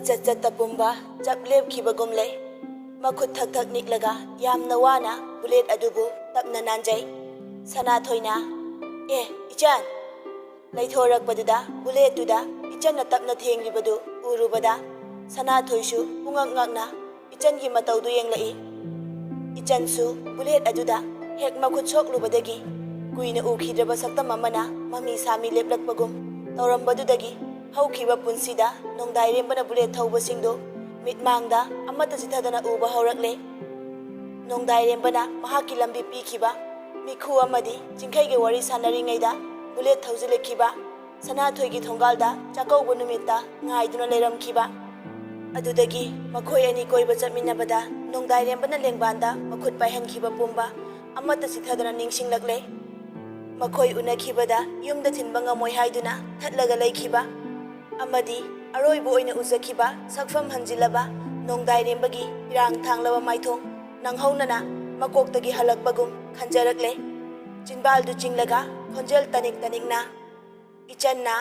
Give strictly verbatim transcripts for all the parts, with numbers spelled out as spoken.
ꯆꯠ ꯆꯠꯇ ꯄꯨꯝꯕ ꯆꯞ ꯂꯦꯞꯈꯤꯕꯒꯨꯝ ꯂꯩ꯫ ꯃꯈꯨꯠ ꯊꯛ ꯊꯛ ꯅꯤꯛꯂꯒ ꯌꯥꯝꯅ ꯋꯥꯅ ꯕꯨꯂꯦꯠ ꯑꯗꯨꯕꯨ ꯇꯞꯅ ꯅꯥꯟꯖꯩ꯫ ꯁꯅꯥꯊꯣꯏꯅ, "ꯑꯦ, ꯏꯆꯟ!" ꯂꯩꯊꯣꯔꯛꯄꯗꯨꯗ ꯕꯨꯂꯦꯠꯇꯨꯗ ꯏꯆꯟꯅ ꯇꯞꯅ ꯊꯦꯡꯂꯤꯕꯗꯨ ꯎꯔꯨꯕꯗ ꯁꯅꯥꯊꯣꯏꯁꯨ ꯄꯨꯡꯉꯛ ꯉꯛꯅ ꯏꯆꯟꯒꯤ ꯃꯇꯧꯗꯨ ꯌꯦꯡꯂꯛꯏ꯫ ꯏꯆꯟꯁꯨ ꯕꯨꯂꯦꯠ ꯑꯗꯨꯗ ꯍꯦꯛ ꯃꯈꯨꯠ ꯁꯣꯛꯂꯨꯕꯗꯒꯤ ꯀꯨꯏꯅ ꯎꯈꯤꯗ꯭ꯔꯕ ꯁꯛꯇꯝ ꯑꯃꯅ ꯃꯃꯤ ꯁꯥꯃꯤ ꯂꯦꯞꯂꯛꯄꯒꯨꯝ ꯇꯧꯔꯝꯕꯗꯨꯗꯒꯤ ꯍꯧꯈꯤꯕ ꯄꯨꯟꯁꯤꯗ ꯅꯣꯡꯗꯥꯏꯔꯦꯝꯕꯅ ꯕꯨꯂꯦꯠ ꯊꯧꯕꯁꯤꯡꯗꯨ ꯃꯤꯠꯃꯥꯡꯗ ꯑꯃꯠꯇ ꯆꯤꯊꯗꯅ ꯎꯕ ꯍꯧꯔꯛꯂꯦ꯫ ꯅꯣꯡꯗꯥꯏꯔꯦꯝꯕꯅ ꯃꯍꯥꯛꯀꯤ ꯂꯝꯕꯤ ꯄꯤꯈꯤꯕ ꯃꯤꯈꯨ ꯑꯃꯗꯤ ꯆꯤꯡꯈꯩꯒ ꯋꯥꯔꯤ ꯁꯥꯟꯅꯔꯤꯉꯩꯗ ꯕꯨꯂꯦꯠ ꯊꯧꯖꯤꯜꯂꯛꯈꯤꯕ ꯁꯅꯥꯊꯣꯏꯒꯤ ꯊꯣꯡꯒꯥꯜꯗ ꯆꯥꯛꯀꯧꯕ ꯅꯨꯃꯤꯠꯇ ꯉꯥꯏꯗꯨꯅ ꯂꯩꯔꯝꯈꯤꯕ꯫ ꯑꯗꯨꯗꯒꯤ ꯃꯈꯣꯏ ꯑꯅꯤ ꯀꯣꯏꯕ ꯆꯠꯃꯤꯟꯅꯕꯗ ꯅꯣꯡꯗꯥꯏꯔꯦꯝꯕꯅ ꯂꯦꯡꯕꯥꯟꯗ ꯃꯈꯨꯠ ꯄꯥꯏꯍꯟꯈꯤꯕ ꯄꯨꯝꯕ ꯑꯃꯠꯇ ꯆꯤꯊꯗꯅ ꯅꯤꯡꯁꯤꯡꯂꯛꯂꯦ꯫ ꯃꯈꯣꯏ ꯎꯅꯈꯤꯕꯗ ꯌꯨꯝꯗ ꯊꯤꯟꯕ ꯉꯝꯃꯣꯏ ꯍꯥꯏꯗꯨꯅ ꯊꯠꯂꯒ ꯂꯩꯈꯤꯕ ꯑꯃꯗꯤ ꯑꯔꯣꯏꯕ ꯑꯣꯏꯅ ꯎꯖꯈꯤꯕ ꯁꯛꯐꯝ ꯍꯟꯖꯤꯜꯂꯕ ꯅꯣꯡꯗꯥꯏꯔꯦꯝꯕꯒꯤ ꯄꯤꯔꯥꯡ ꯊꯥꯡꯂꯕ ꯃꯥꯏꯊꯣꯡ ꯅꯪꯍꯧꯅꯅ ꯃꯀꯣꯛꯇꯒꯤ ꯍꯜꯂꯛꯄꯒꯨꯝ ꯈꯟꯖꯔꯛꯂꯦ꯫ ꯆꯤꯟꯕꯥꯜꯗꯨ ꯆꯤꯡꯂꯒ ꯈꯣꯟꯖꯦꯜ ꯇꯅꯤꯛ ꯇꯅꯤꯛꯅ, "ꯏꯆꯟꯅ,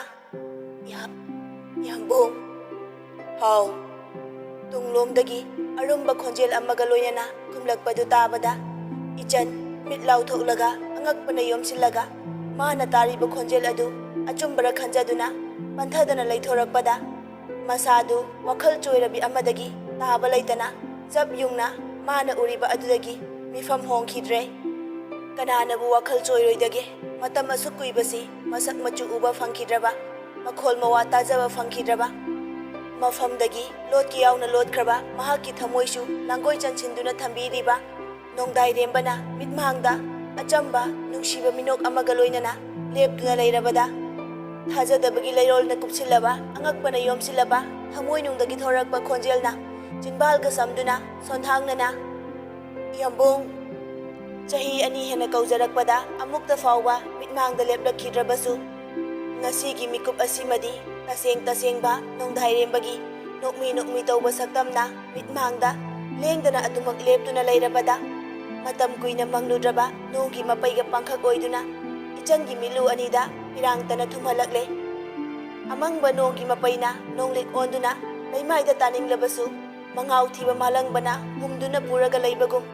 ꯏꯍ-, ꯏꯍꯝꯕꯨꯡ, ꯍꯥꯎ?" ꯇꯨꯡꯂꯣꯝꯗꯒꯤ ꯑꯔꯨꯝꯕ ꯈꯣꯟꯖꯦꯜ ꯑꯃꯒ ꯂꯣꯏꯅꯅ ꯈꯨꯝꯂꯛꯄꯗꯨ ꯇꯥꯕꯗ ꯏꯆꯟ ꯃꯤꯠ ꯂꯥꯎꯊꯣꯛꯂꯒ ꯑꯉꯛꯄꯅ ꯌꯣꯝꯁꯤꯜꯂꯒ ꯃꯥꯅ ꯇꯥꯔꯤꯕ ꯈꯣꯟꯖꯦꯜ ꯑꯗꯨ ꯑꯆꯨꯝꯕꯔ ꯈꯟꯖꯗꯨꯅ ꯄꯟꯊꯗꯅ ꯂꯩꯊꯣꯔꯛꯄꯗ ꯃꯁꯥꯗꯨ ꯋꯥꯈꯜ ꯆꯣꯏꯔꯕꯤ ꯑꯃꯗꯒꯤ ꯇꯥꯕ ꯂꯩꯇꯅ ꯆꯞ ꯌꯨꯡꯅ ꯃꯥꯅ ꯎꯔꯤꯕ ꯑꯗꯨꯗꯒꯤ ꯃꯤꯐꯝ ꯍꯣꯡꯈꯤꯗ꯭ꯔꯦ꯫ ꯀꯅꯥꯅꯕꯨ ꯋꯥꯈꯜ ꯆꯣꯏꯔꯣꯏꯗꯒꯦ? ꯃꯇꯝ ꯑꯁꯨꯛ ꯀꯨꯏꯕꯁꯤ ꯃꯁꯛ ꯃꯆꯨ ꯎꯕ ꯐꯪꯈꯤꯗ꯭ꯔꯕ, ꯃꯈꯣꯜ ꯃꯋꯥ ꯇꯥꯖꯕ ꯐꯪꯈꯤꯗ꯭ꯔꯕ, ꯃꯐꯝꯗꯒꯤ ꯂꯣꯠꯀꯦ ꯌꯥꯎꯅ ꯂꯣꯠꯈ꯭ꯔꯕ ꯃꯍꯥꯛꯀꯤ ꯊꯃꯣꯏꯁꯨ ꯂꯥꯡꯒꯣꯏ ꯆꯟꯁꯤꯟꯗꯨꯅ ꯊꯝꯕꯤꯔꯤꯕ ꯅꯣꯡꯗꯥꯏꯔꯦꯝꯕꯅ ꯃꯤꯠꯃꯥꯡꯗ ꯑꯆꯝꯕ, ꯅꯨꯡꯁꯤꯕ ꯃꯤꯅꯣꯛ ꯑꯃꯒ ꯂꯣꯏꯅꯅ ꯂꯦꯞꯇꯨꯅ ꯂꯩꯔꯕꯗ, ꯊꯥꯖꯗꯕꯒꯤ ꯂꯩꯔꯣꯜꯅ ꯀꯨꯞꯁꯤꯜꯂꯕ, ꯑꯉꯛꯄꯅ ꯌꯣꯝꯁꯤꯜꯂꯕ ꯊꯃꯣꯏꯅꯨꯡꯗꯒꯤ ꯊꯣꯔꯛꯄ ꯈꯣꯟꯖꯦꯜꯅ ꯆꯤꯟꯕꯥꯜꯒ ꯁꯝꯗꯨꯅ ꯁꯣꯟꯊꯥꯡꯅꯅ, "ꯏꯌꯥꯝꯕꯨꯡ!" ꯆꯍꯤ ꯑꯅꯤ ꯍꯦꯟꯅ ꯀꯧꯖꯔꯛꯄꯗ ꯑꯃꯨꯛꯇ ꯐꯥꯎꯕ ꯃꯤꯠꯃꯥꯡꯗ ꯂꯦꯞꯂꯛꯈꯤꯗ꯭ꯔꯕꯁꯨ, ꯉꯁꯤꯒꯤ ꯃꯤꯀꯨꯞ ꯑꯁꯤꯃꯗꯤ ꯇꯁꯦꯡ ꯇꯁꯦꯡꯕ ꯅꯣꯡꯗꯥꯏꯔꯦꯝꯕꯒꯤ ꯅꯣꯛꯃꯤ ꯅꯣꯛꯃꯤ ꯇꯧꯕ ꯁꯛꯇꯝꯅ ꯃꯤꯠꯃꯥꯡꯗ ꯂꯦꯡꯗꯅ ꯑꯗꯨꯃꯛ ꯂꯦꯞꯇꯨꯅ ꯂꯩꯔꯕꯗ, ꯃꯇꯝ ꯀꯨꯏꯅ ꯃꯪꯂꯨꯗ꯭ꯔꯕ ꯅꯣꯡꯒꯤ ꯃꯄꯩꯒ ꯄꯥꯡꯈꯛ ꯑꯣꯏꯗꯨꯅ ꯏꯆꯟꯒꯤ ꯃꯤꯠꯂꯨ ꯑꯅꯤꯗ ꯄꯤꯔꯥꯡꯇꯅ ꯊꯨꯝꯍꯜꯂꯛꯂꯦ꯫ ꯑꯃꯪꯕ ꯅꯣꯡꯒꯤ ꯃꯄꯩꯅ ꯅꯣꯡꯂꯤꯛ ꯑꯣꯟꯗꯨꯅ ꯂꯩꯃꯥꯏꯗ ꯇꯥꯅꯤꯡꯂꯕꯁꯨ, ꯃꯉꯥꯎ ꯊꯤꯕ ꯃꯥꯂꯪꯕꯅ ꯍꯨꯝꯗꯨꯅ ꯄꯨꯔꯒ ꯂꯩꯕꯒꯨꯝ,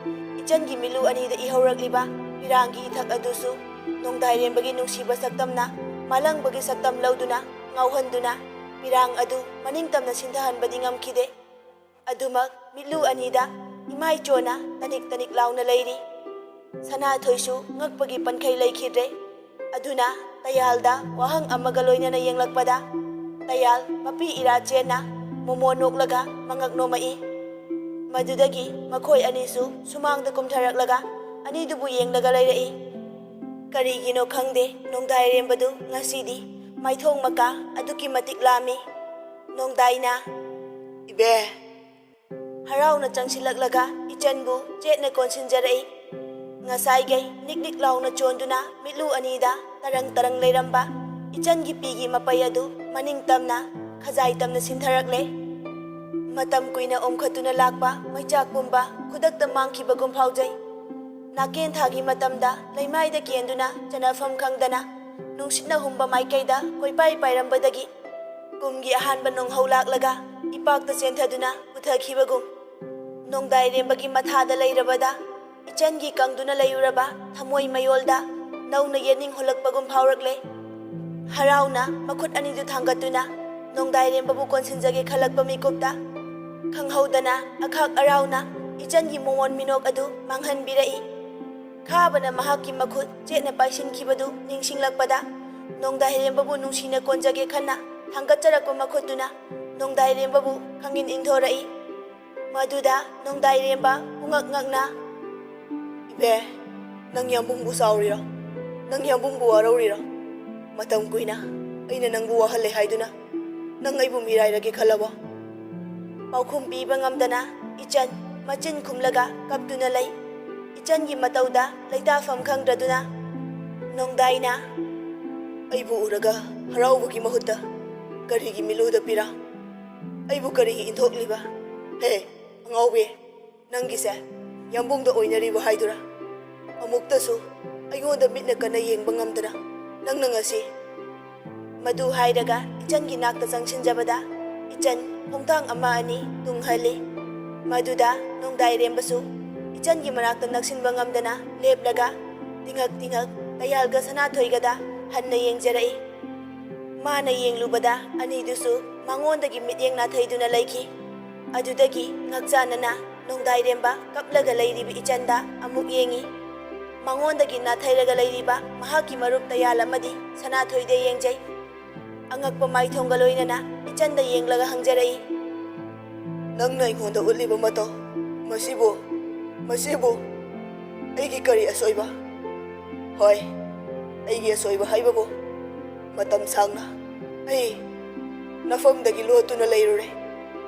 ꯏꯆꯟꯒꯤ ꯃꯤꯠꯂꯨ ꯑꯅꯤꯗ ꯏꯍꯧꯔꯛꯂꯤꯕ ꯄꯤꯔꯥꯡꯒꯤ ꯏꯊꯛ ꯑꯗꯨꯁꯨ ꯅꯣꯡꯗꯥꯏꯔꯦꯝꯕꯒꯤ ꯅꯨꯡꯁꯤꯕ ꯁꯛꯇꯝꯅ ꯃꯥꯂꯪꯕꯒꯤ ꯁꯛꯇꯝ ꯂꯧꯗꯨꯅ ꯉꯥꯎꯍꯟꯗꯨꯅ ꯄꯤꯔꯥꯡ ꯑꯗꯨ ꯃꯅꯤꯡ ꯇꯝꯅ ꯁꯤꯟꯊꯍꯟꯕꯗꯤ ꯉꯝꯈꯤꯗꯦ꯫ ꯑꯗꯨꯃꯛ ꯃꯤꯠꯂꯨ ꯑꯅꯤꯗ ꯏꯃꯥꯏꯆꯣꯅ ꯇꯅꯤꯛ ꯇꯅꯤꯛ ꯂꯥꯎꯅ ꯂꯩꯔꯤ꯫ ꯁꯅꯥꯊꯣꯏꯁꯨ ꯉꯛꯄꯒꯤ ꯄꯟꯈꯩ ꯂꯩꯈꯤꯗ꯭ꯔꯦ꯫ ꯑꯗꯨꯅ ꯇꯌꯥꯜꯗ ꯋꯥꯍꯪ ꯑꯃꯒ ꯂꯣꯏꯅꯅ ꯌꯦꯡꯂꯛꯄꯗ, ꯇꯌꯥꯜ ꯃꯄꯤ ꯏꯔꯥ ꯆꯦꯟꯅ ꯃꯣꯃꯣ ꯅꯣꯛꯂꯒ ꯃꯉꯛ ꯅꯣꯝꯃꯛꯏ꯫ ꯃꯗꯨꯗꯒꯤ ꯃꯈꯣꯏ ꯑꯅꯤꯁꯨ ꯁꯨꯃꯥꯡꯗ ꯀꯨꯝꯊꯔꯛꯂꯒ ꯑꯅꯤꯗꯨꯕꯨ ꯌꯦꯡꯂꯒ ꯂꯩꯔꯛꯏ꯫ ꯀꯔꯤꯒꯤꯅꯣ ꯈꯪꯗꯦ, ꯅꯣꯡꯗꯥꯏꯔꯦꯝꯕꯗꯨ ꯉꯁꯤꯗꯤ ꯃꯥꯏꯊꯣꯡ ꯃꯀꯥ ꯑꯗꯨꯛꯀꯤ ꯃꯇꯤꯛ ꯂꯥꯝꯃꯤ꯫ ꯅꯣꯡꯗꯥꯏꯅ, "ꯏꯕꯦ!" ꯍꯔꯥꯎꯅ ꯆꯪꯁꯤꯜꯂꯛꯂꯒ ꯏꯆꯟꯕꯨ ꯆꯦꯠꯅ ꯀꯣꯟꯁꯤꯟꯖꯔꯛꯏ꯫ ꯉꯁꯥꯏꯒꯩ ꯅꯤꯛ ꯅꯤꯛ ꯂꯥꯎꯅ ꯆꯣꯟꯗꯨꯅ ꯃꯤꯠꯂꯨ ꯑꯅꯤꯗ ꯇꯔꯪ ꯇꯔꯪ ꯂꯩꯔꯝꯕ ꯏꯆꯟꯒꯤ ꯄꯤꯒꯤ ꯃꯄꯩ ꯑꯗꯨ ꯃꯅꯤꯡ ꯇꯝꯅ, ꯈꯖꯥꯏ ꯇꯝꯅ ꯁꯤꯟꯊꯔꯛꯂꯦ꯫ ꯃꯇꯝ ꯀꯨꯏꯅ ꯑꯣꯝꯈꯠꯇꯨꯅ ꯂꯥꯛꯄ ꯃꯩꯆꯥꯛ ꯄꯨꯝꯕ ꯈꯨꯗꯛꯇ ꯃꯥꯡꯈꯤꯕꯒꯨꯝ ꯐꯥꯎꯖꯩ꯫ ꯅꯥꯀꯦꯟ ꯊꯥꯒꯤ ꯃꯇꯝꯗ ꯂꯩꯃꯥꯏꯗ ꯀꯦꯟꯗꯨꯅ ꯆꯠꯅꯐꯝ ꯈꯪꯗꯅ ꯅꯨꯡꯁꯤꯠꯅ ꯍꯨꯝꯕ ꯃꯥꯏꯀꯩꯗ ꯀꯣꯏꯄꯥꯏ ꯄꯥꯏꯔꯝꯕꯗꯒꯤ ꯀꯨꯝꯒꯤ ꯑꯍꯥꯟꯕ ꯅꯣꯡꯍꯧ ꯂꯥꯛꯂꯒ ꯏꯄꯥꯛꯇ ꯆꯦꯟꯊꯗꯨꯅ ꯄꯨꯊꯈꯤꯕꯒꯨꯝ, ꯅꯣꯡꯗꯥꯏꯔꯦꯝꯕꯒꯤ ꯃꯊꯥꯗ ꯂꯩꯔꯕꯗ ꯏꯆꯟꯒꯤ ꯀꯪꯗꯨꯅ ꯂꯩꯔꯨꯔꯕ ꯊꯃꯣꯏ ꯃꯌꯣꯜꯗ ꯅꯧꯅ ꯌꯦꯠꯅꯤꯡ ꯍꯨꯜꯂꯛꯄꯒꯨꯝ ꯐꯥꯎꯔꯛꯂꯦ꯫ ꯍꯔꯥꯎꯅ ꯃꯈꯨꯠ ꯑꯅꯤꯗꯨ ꯊꯥꯡꯒꯠꯇꯨꯅ ꯅꯣꯡꯗꯥꯏꯔꯦꯝꯕꯕꯨ ꯀꯣꯟꯁꯤꯟꯖꯒꯦ ꯈꯜꯂꯛꯄ ꯃꯤꯀꯨꯞꯇ, ꯈꯪꯍꯧꯗꯅ ꯑꯈꯥꯛ ꯑꯔꯥꯎꯅ ꯏꯆꯟꯒꯤ ꯃꯣꯃꯣꯟ ꯃꯤꯅꯣꯛ ꯑꯗꯨ ꯃꯥꯡꯍꯟꯕꯤꯔꯛꯏ꯫ ꯈꯥꯕꯅ ꯃꯍꯥꯛꯀꯤ ꯃꯈꯨꯠ ꯆꯦꯠꯅ ꯄꯥꯏꯁꯤꯟꯈꯤꯕꯗꯨ ꯅꯤꯡꯁꯤꯡꯂꯛꯄꯗ, ꯅꯣꯡꯗꯥꯏꯔꯦꯝꯕꯕꯨ ꯅꯨꯡꯁꯤꯅ ꯀꯣꯟꯖꯒꯦ ꯈꯟꯅ ꯊꯥꯡꯒꯠꯆꯔꯛꯄ ꯃꯈꯨꯠꯇꯨꯅ ꯅꯣꯡꯗꯥꯏꯔꯦꯝꯕꯕꯨ ꯈꯪꯏꯟ ꯏꯟꯊꯣꯔꯛꯏ꯫ ꯃꯗꯨꯗ ꯅꯣꯡꯗꯥꯏꯔꯦꯝꯕ ꯄꯨꯡꯉꯛ ꯉꯛꯅ, "ꯏꯕꯦ, ꯅꯪ ꯌꯥꯝꯕꯨꯡꯕꯨ ꯁꯥꯎꯔꯤꯔꯣ? ꯅꯪ ꯌꯥꯝꯕꯨꯡꯕꯨ ꯋꯥꯔꯧꯔꯤꯔꯣ? ꯃꯇꯝ ꯀꯨꯏꯅ ꯑꯩꯅ ꯅꯪꯕꯨ ꯋꯥꯍꯜꯂꯦ ꯍꯥꯏꯗꯨꯅ ꯅꯪ ꯑꯩꯕꯨ ꯃꯤꯔꯥꯏꯔꯒꯦ ꯈꯜꯂꯕꯣ?" ꯄꯥꯎꯈꯨꯝ ꯄꯤꯕ ꯉꯝꯗꯅ ꯏꯆꯟ ꯃꯆꯤꯟ ꯈꯨꯝꯂꯒ ꯀꯞꯇꯨꯅ ꯂꯩ꯫ ꯏꯆꯟꯒꯤ ꯃꯇꯧꯗ ꯂꯩꯇꯥꯐꯝ ꯈꯪꯗ꯭ꯔꯗꯨꯅ ꯅꯣꯡꯗꯥꯏꯅ, "ꯑꯩꯕꯨ ꯎꯔꯒ ꯍꯔꯥꯎꯕꯒꯤ ꯃꯍꯨꯠꯇ ꯀꯔꯤꯒꯤ ꯃꯤꯠꯂꯨꯗ ꯄꯤꯔꯥ? ꯑꯩꯕꯨ ꯀꯔꯤꯒꯤ ꯏꯟꯊꯣꯛꯂꯤꯕ? ꯍꯦ, ꯑꯉꯥꯎꯕꯤ, ꯅꯪꯒꯤꯁꯦ ꯌꯥꯝꯕꯨꯡꯗ ꯑꯣꯏꯅꯔꯤꯕ ꯍꯥꯏꯗꯨꯔꯥ? ꯑꯃꯨꯛꯇꯁꯨ ꯑꯩꯉꯣꯟꯗ ꯃꯤꯠꯅ ꯀꯟꯅ ꯌꯦꯡꯕ ꯉꯝꯗꯅ ꯅꯪꯅ ꯉꯁꯤ" ꯃꯗꯨ ꯍꯥꯏꯔꯒ ꯏꯆꯟꯒꯤ ꯅꯥꯛꯇ ꯆꯪꯁꯤꯟꯖꯕꯗ ꯏꯆꯟ ꯈꯣꯡꯊꯥꯡ ꯑꯃ ꯑꯅꯤ ꯇꯨꯡꯍꯜꯂꯤ꯫ ꯃꯗꯨꯗ ꯅꯣꯡꯗꯥꯏꯔꯦꯝꯕꯁꯨ ꯏꯆꯟꯒꯤ ꯃꯅꯥꯛꯇ ꯅꯛꯁꯤꯟꯕ ꯉꯝꯗꯅ ꯂꯦꯞꯂꯒ ꯇꯤꯡꯍꯛ ꯇꯤꯡꯍꯛ ꯇꯌꯥꯜꯒ ꯁꯅꯥꯊꯣꯏꯒꯗ ꯍꯟꯅ ꯌꯦꯡꯖꯔꯛꯏ꯫ ꯃꯥꯅ ꯌꯦꯡꯂꯨꯕꯗ ꯑꯅꯤꯗꯨꯁꯨ ꯃꯉꯣꯟꯗꯒꯤ ꯃꯤꯠꯌꯦꯡ ꯅꯥꯊꯩꯗꯨꯅ ꯂꯩꯈꯤ꯫ ꯑꯗꯨꯗꯒꯤ ꯉꯛꯆꯥꯅꯅ ꯅꯣꯡꯗꯥꯏꯔꯦꯝꯕ ꯀꯞꯂꯒ ꯂꯩꯔꯤꯕ ꯏꯆꯟꯗ ꯑꯃꯨꯛ ꯌꯦꯡꯏ꯫ ꯃꯉꯣꯟꯗꯒꯤ ꯅꯥꯊꯩꯔꯒ ꯂꯩꯔꯤꯕ ꯃꯍꯥꯛꯀꯤ ꯃꯔꯨꯞ ꯇꯌꯥꯜ ꯑꯃꯗꯤ ꯁꯅꯥꯊꯣꯏꯗ ꯌꯦꯡꯖꯩ꯫ ꯑꯉꯛꯄ ꯃꯥꯏꯊꯣꯡꯒ ꯂꯣꯏꯅꯅ ꯏꯆꯟꯗ ꯌꯦꯡꯂꯒ ꯍꯪꯖꯔꯛꯏ꯫ "ꯅꯪꯅ ꯑꯩꯉꯣꯟꯗ ꯎꯠꯂꯤꯕ ꯃꯇꯧ, ꯃꯁꯤꯕꯨ, ꯃꯁꯤꯕꯨ ꯑꯩꯒꯤ ꯀꯔꯤ ꯑꯁꯣꯏꯕ?" "ꯍꯣꯏ, ꯑꯩꯒꯤ ꯑꯁꯣꯏꯕ ꯍꯥꯏꯕꯕꯨ, ꯃꯇꯝ ꯁꯥꯡꯅ ꯑꯩ ꯅꯐꯝꯗꯒꯤ ꯂꯣꯠꯇꯨꯅ ꯂꯩꯔꯨꯔꯦ꯫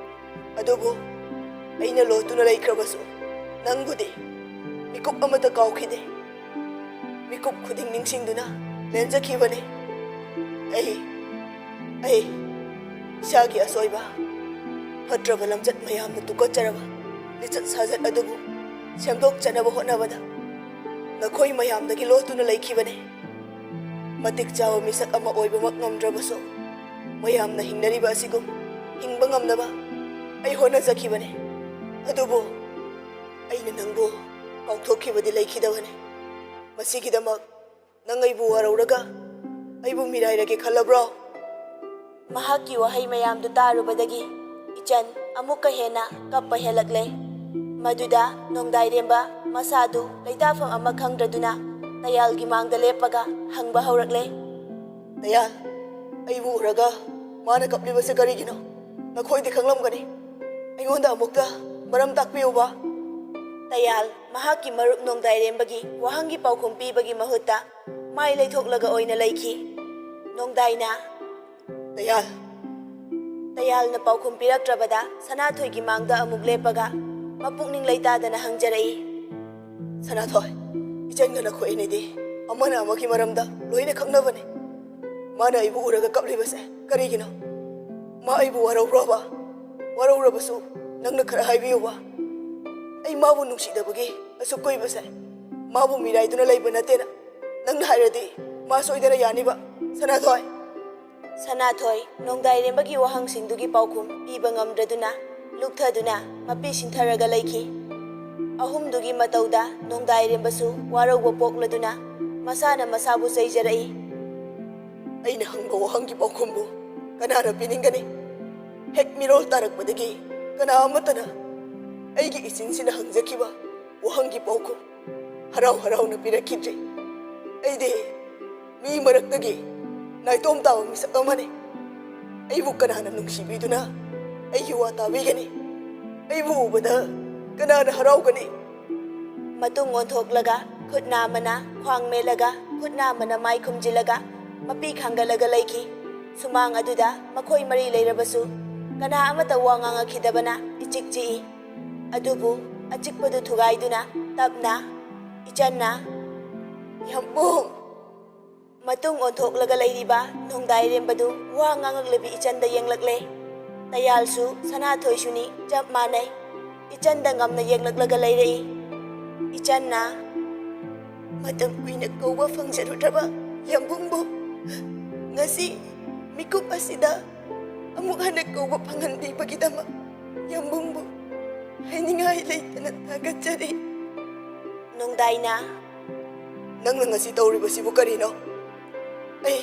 ꯑꯗꯨꯕꯨ ꯑꯩꯅ ꯂꯣꯠꯇꯨꯅ ꯂꯩꯈ꯭ꯔꯕꯁꯨ, ꯅꯪꯕꯨꯗꯤ ꯃꯤꯀꯨꯞ ꯑꯃꯠꯇ ꯀꯥꯎꯈꯤꯗꯦ꯫ ꯃꯤꯀꯨꯞ ꯈꯨꯗꯤꯡ ꯅꯤꯡꯁꯤꯡꯗꯨꯅ ꯂꯦꯟꯖꯈꯤꯕꯅꯤ꯫ ꯑꯩ, ꯑꯩ ꯏꯁꯥꯒꯤ ꯑꯁꯣꯏꯕ, ꯐꯠꯇ꯭ꯔꯕ ꯂꯝꯆꯠ ꯃꯌꯥꯝꯅ ꯇꯨꯀꯠꯆꯔꯕ ꯂꯤꯆꯠ ꯁꯥꯖꯠ ꯑꯗꯨꯕꯨ ꯁꯦꯝꯗꯣꯛꯆꯅꯕ ꯍꯣꯠꯅꯕꯗ ꯅꯈꯣꯏ ꯃꯌꯥꯝꯗꯒꯤ ꯂꯣꯠꯇꯨꯅ ꯂꯩꯈꯤꯕꯅꯤ꯫ ꯃꯇꯤꯛ ꯆꯥꯕ ꯃꯤꯁꯛ ꯑꯃ ꯑꯣꯏꯕꯃꯛ ꯉꯝꯗ꯭ꯔꯕꯁꯨ, ꯃꯌꯥꯝꯅ ꯍꯤꯡꯅꯔꯤꯕ ꯑꯁꯤꯒꯨꯝ ꯍꯤꯡꯕ ꯉꯝꯅꯕ ꯑꯩ ꯍꯣꯠꯅꯖꯈꯤꯕꯅꯤ꯫ ꯑꯗꯨꯕꯨ ꯑꯩꯅ ꯅꯪꯕꯨ ꯀꯥꯎꯊꯣꯛꯈꯤꯕꯗꯤ ꯂꯩꯈꯤꯗꯕꯅꯤ꯫ ꯃꯁꯤꯒꯤꯗꯃꯛ ꯅꯪ ꯑꯩꯕꯨ ꯋꯥꯔꯧꯔꯒ ꯑꯩꯕꯨ ꯃꯤꯔꯥꯏꯔꯒꯦ ꯈꯜꯂꯕ꯭ꯔꯣ?" ꯃꯍꯥꯛꯀꯤ ꯋꯥꯍꯩ ꯃꯌꯥꯝꯗꯨ ꯇꯥꯔꯨꯕꯗꯒꯤ ꯏꯆꯟ ꯑꯃꯨꯛꯀ ꯍꯦꯟꯅ ꯀꯞꯄ ꯍꯦꯜꯂꯛꯂꯦ꯫ ꯃꯗꯨꯗ ꯅꯣꯡꯗꯥꯏꯔꯦꯝꯕ ꯃꯁꯥꯗꯨ ꯂꯩꯇꯥꯐꯝ ꯑꯃ ꯈꯪꯗ꯭ꯔꯗꯨꯅ ꯇꯌꯥꯜꯒꯤ ꯃꯥꯡꯗ ꯂꯦꯞꯄꯒ ꯍꯪꯕ ꯍꯧꯔꯛꯂꯦ꯫ "ꯇꯌꯥꯜ, ꯑꯩꯕꯨ ꯎꯔꯒ ꯃꯥꯅ ꯀꯞꯂꯤꯕꯁꯦ ꯀꯔꯤꯒꯤꯅꯣ? ꯅꯈꯣꯏꯗꯤ ꯈꯪꯂꯝꯒꯅꯤ꯫ ꯑꯩꯉꯣꯟꯗ ꯑꯃꯨꯛꯇ ꯃꯔꯝ ꯇꯥꯛꯄꯤꯌꯨꯕ꯫" ꯇꯌꯥꯜ ꯃꯍꯥꯛꯀꯤ ꯃꯔꯨꯞ ꯅꯣꯡꯗꯥꯏꯔꯦꯝꯕꯒꯤ ꯋꯥꯍꯪꯒꯤ ꯄꯥꯎꯈꯨꯝ ꯄꯤꯕꯒꯤ ꯃꯍꯨꯠꯇ ꯃꯥꯏ ꯂꯩꯊꯣꯛꯂꯒ ꯑꯣꯏꯅ ꯂꯩꯈꯤ꯫ ꯅꯣꯡꯗꯥꯏꯅ, "ꯇꯌꯥꯜ!" ꯇꯌꯥꯜꯅ ꯄꯥꯎꯈꯨꯝ ꯄꯤꯔꯛꯇ꯭ꯔꯕꯗ ꯁꯅꯥꯊꯣꯏꯒꯤ ꯃꯥꯡꯗ ꯑꯃꯨꯛ ꯂꯦꯞꯄꯒ ꯃꯄꯨꯛꯅꯤꯡ ꯂꯩꯇꯥꯗꯅ ꯍꯪꯖꯔꯛꯏ꯫ "ꯁꯅꯥꯊꯣꯏ, ꯏꯆꯟꯒ ꯅꯈꯣꯏ ꯑꯅꯤꯗꯤ ꯑꯃꯅ ꯑꯃꯒꯤ ꯃꯔꯝꯗ ꯂꯣꯏꯅ ꯈꯪꯅꯕꯅꯤ꯫ ꯃꯥꯅ ꯑꯩꯕꯨ ꯎꯔꯒ ꯀꯞꯂꯤꯕꯁꯦ ꯀꯔꯤꯒꯤꯅꯣ? ꯃꯥ ꯑꯩꯕꯨ ꯋꯥꯔꯧꯕ꯭ꯔꯣꯕ? ꯋꯥꯔꯧꯔꯕꯁꯨ ꯅꯪꯅ ꯈꯔ ꯍꯥꯏꯕꯤꯌꯨꯕ꯫ ꯑꯩ ꯃꯥꯕꯨ ꯅꯨꯡꯁꯤꯗꯕꯒꯤ ꯑꯁꯨꯛ ꯀꯨꯏꯕꯁꯦ ꯃꯥꯕꯨ ꯃꯤꯔꯥꯏꯗꯨꯅ ꯂꯩꯕ ꯅꯠꯇꯦꯅ ꯅꯪꯅ ꯍꯥꯏꯔꯗꯤ ꯃꯥ ꯁꯣꯏꯗꯅ ꯌꯥꯅꯤꯕ, ꯁꯅꯥꯊꯣꯏ꯫" ꯁꯅꯥꯊꯣꯏ ꯅꯣꯡꯗꯥꯏꯔꯦꯝꯕꯒꯤ ꯋꯥꯍꯪꯁꯤꯡꯗꯨꯒꯤ ꯄꯥꯎꯈꯨꯝ ꯄꯤꯕ ꯉꯝꯗ꯭ꯔꯗꯨꯅ ꯂꯨꯞꯊꯗꯨꯅ ꯃꯄꯤ ꯁꯤꯟꯊꯔꯒ ꯂꯩꯈꯤ꯫ ꯑꯍꯨꯝꯗꯨꯒꯤ ꯃꯇꯧꯗ ꯅꯣꯡꯗꯥꯏꯔꯦꯝꯕꯁꯨ ꯋꯥꯔꯧꯕ ꯄꯣꯛꯂꯗꯨꯅ ꯃꯁꯥꯅ ꯃꯁꯥꯕꯨ ꯆꯩꯖꯔꯛꯏ꯫ ꯑꯩꯅ ꯍꯪꯕ ꯋꯥꯍꯪꯒꯤ ꯄꯥꯎꯈꯨꯝꯕꯨ ꯀꯅꯥꯅ ꯄꯤꯅꯤꯡꯒꯅꯤ? ꯍꯦꯛ ꯃꯤꯔꯣꯜ ꯇꯥꯔꯛꯄꯗꯒꯤ ꯀꯅꯥ ꯑꯃꯠꯇꯅ ꯑꯩꯒꯤ ꯏꯆꯤꯟꯁꯤꯅ ꯍꯪꯖꯈꯤꯕ ꯋꯥꯍꯪꯒꯤ ꯄꯥꯎꯈꯨꯝ ꯍꯔꯥꯎ ꯍꯔꯥꯎꯅ ꯄꯤꯔꯛꯈꯤꯗ꯭ꯔꯤ꯫ ꯑꯩꯗꯤ ꯃꯤ ꯃꯔꯛꯇꯒꯤ ꯅꯥꯏꯇꯣꯝ ꯇꯥꯕ ꯃꯤꯁꯛ ꯑꯃꯅꯤ꯫ ꯑꯩꯕꯨ ꯀꯅꯥꯅ ꯅꯨꯡꯁꯤꯕꯤꯗꯨꯅ ꯑꯩꯒꯤ ꯋꯥ ꯇꯥꯕꯤꯒꯅꯤ? ꯑꯩꯕꯨ ꯎꯕꯗ ꯀꯅꯥꯅ ꯍꯔꯥꯎꯒꯅꯤ? ꯃꯇꯨꯡ ꯑꯣꯟꯊꯣꯛꯂꯒ ꯈꯨꯠꯅ ꯑꯃꯅ ꯈ꯭ꯋꯥꯡ ꯃꯦꯠꯂꯒ ꯈꯨꯠꯅ ꯑꯃꯅ ꯃꯥꯏ ꯈꯨꯝꯖꯤꯜꯂꯒ ꯃꯄꯤ ꯈꯥꯡꯒꯠꯂꯒ ꯂꯩꯈꯤ꯫ ꯁꯨꯃꯥꯡ ꯑꯗꯨꯗ ꯃꯈꯣꯏ ꯃꯔꯤ ꯂꯩꯔꯕꯁꯨ ꯀꯅꯥ ꯑꯃꯠꯇ ꯋꯥ ꯉꯥꯡꯉꯛꯈꯤꯗꯕꯅ ꯏꯆꯤꯛ ꯆꯤꯛꯏ꯫ ꯑꯗꯨꯕꯨ ꯑꯆꯤꯛꯄꯗꯨ ꯊꯨꯒꯥꯏꯗꯨꯅ ꯇꯞꯅ ꯏꯆꯟꯅ, "ꯌꯥꯝꯕꯨꯡ!" ꯃꯇꯨꯡ ꯑꯣꯟꯊꯣꯛꯂꯒ ꯂꯩꯔꯤꯕ ꯅꯣꯡꯗꯥꯏꯔꯦꯝꯕꯗꯨ ꯋꯥ ꯉꯥꯡꯂꯛꯂꯕꯤ ꯏꯆꯟꯗ ꯌꯦꯡꯂꯛꯂꯦ꯫ ꯇꯌꯥꯜꯁꯨ ꯁꯅꯥꯊꯣꯏꯁꯨꯅꯤ ꯆꯞ ꯃꯥꯟꯅꯩ꯫ ꯏꯆꯟꯗ ꯉꯝꯅ ꯌꯦꯡꯂꯛꯂꯒ ꯂꯩꯔꯛꯏ꯫ ꯏꯆꯟꯅ, "ꯃꯇꯝ ꯀꯨꯏꯅ ꯀꯧꯕ ꯐꯪꯖꯔꯨꯗ꯭ꯔꯕ ꯌꯥꯝꯕꯨꯡꯕꯨ ꯉꯁꯤ ꯃꯤꯀꯨꯞ ꯑꯁꯤꯗ ꯑꯃꯨꯛ ꯍꯟꯅ ꯀꯧꯕ ꯐꯪꯍꯟꯕꯤꯕꯒꯤꯗꯃꯛ ꯌꯥꯝꯕꯨꯡꯕꯨ ꯍꯥꯏꯅꯤꯡꯉꯥꯏ ꯂꯩꯇꯅ ꯊꯥꯒꯠꯆꯔꯤ꯫" ꯅꯣꯡꯗꯥꯏꯅ, "ꯅꯪꯅ ꯉꯁꯤ ꯇꯧꯔꯤꯕꯁꯤꯕꯨ ꯀꯔꯤꯅꯣ? ꯑꯩ,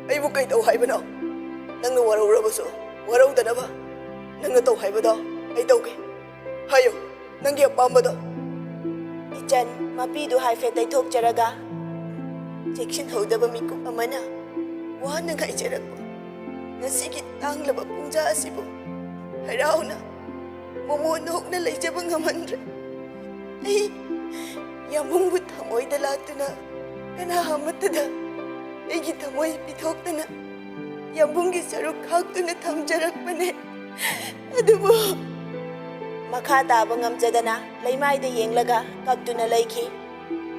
ꯑꯩꯕꯨ ꯀꯩꯗꯧ ꯍꯥꯏꯕꯅꯣ? ꯅꯪꯅ ꯋꯥꯔꯧꯔꯕꯁꯨ ꯋꯥꯔꯧꯗꯅꯕ ꯅꯪꯅ ꯇꯧ ꯍꯥꯏꯕꯗꯣ ꯑꯩ ꯇꯧꯒꯦ꯫ ꯍꯥꯏꯌꯨ, ꯅꯪꯒꯤ ꯑꯄꯥꯝꯕꯗꯣ꯫" ꯏꯆꯟ ꯃꯄꯤꯗꯨ ꯍꯥꯏꯐꯦꯠ ꯇꯩꯊꯣꯛꯆꯔꯒ, "ꯆꯦꯛꯁꯤꯟꯍꯧꯗꯕ ꯃꯤꯀꯨꯞ ꯑꯃꯅ ꯋꯥꯅ ꯉꯥꯏꯖꯔꯛꯄ ꯉꯁꯤꯒꯤ ꯇꯥꯡꯂꯕ ꯄꯨꯡꯖꯥ ꯑꯁꯤꯕꯨ ꯍꯔꯥꯎꯅ ꯃꯣꯃꯣꯟ ꯅꯣꯛꯅ ꯂꯩꯖꯕ ꯉꯝꯍꯟꯗ꯭ꯔꯦ꯫ ꯑꯩ ꯌꯥꯝꯕꯨꯡꯕꯨ ꯊꯃꯣꯏꯗ ꯂꯥꯠꯇꯨꯅ ꯀꯅꯥ ꯑꯃꯠꯇꯗ ꯑꯩꯒꯤ ꯊꯃꯣꯏ ꯄꯤꯊꯣꯛꯇꯅ ꯌꯥꯝꯕꯨꯡꯒꯤ ꯁꯔꯨꯛ ꯈꯥꯛꯇꯨꯅ ꯊꯝꯖꯔꯛꯄꯅꯦ꯫ ꯑꯗꯨꯕꯨ," ꯃꯈꯥ ꯇꯥꯕ ꯉꯝꯖꯗꯅ ꯂꯩꯃꯥꯏꯗ ꯌꯦꯡꯂꯒ ꯀꯞꯇꯨꯅ ꯂꯩꯈꯤ꯫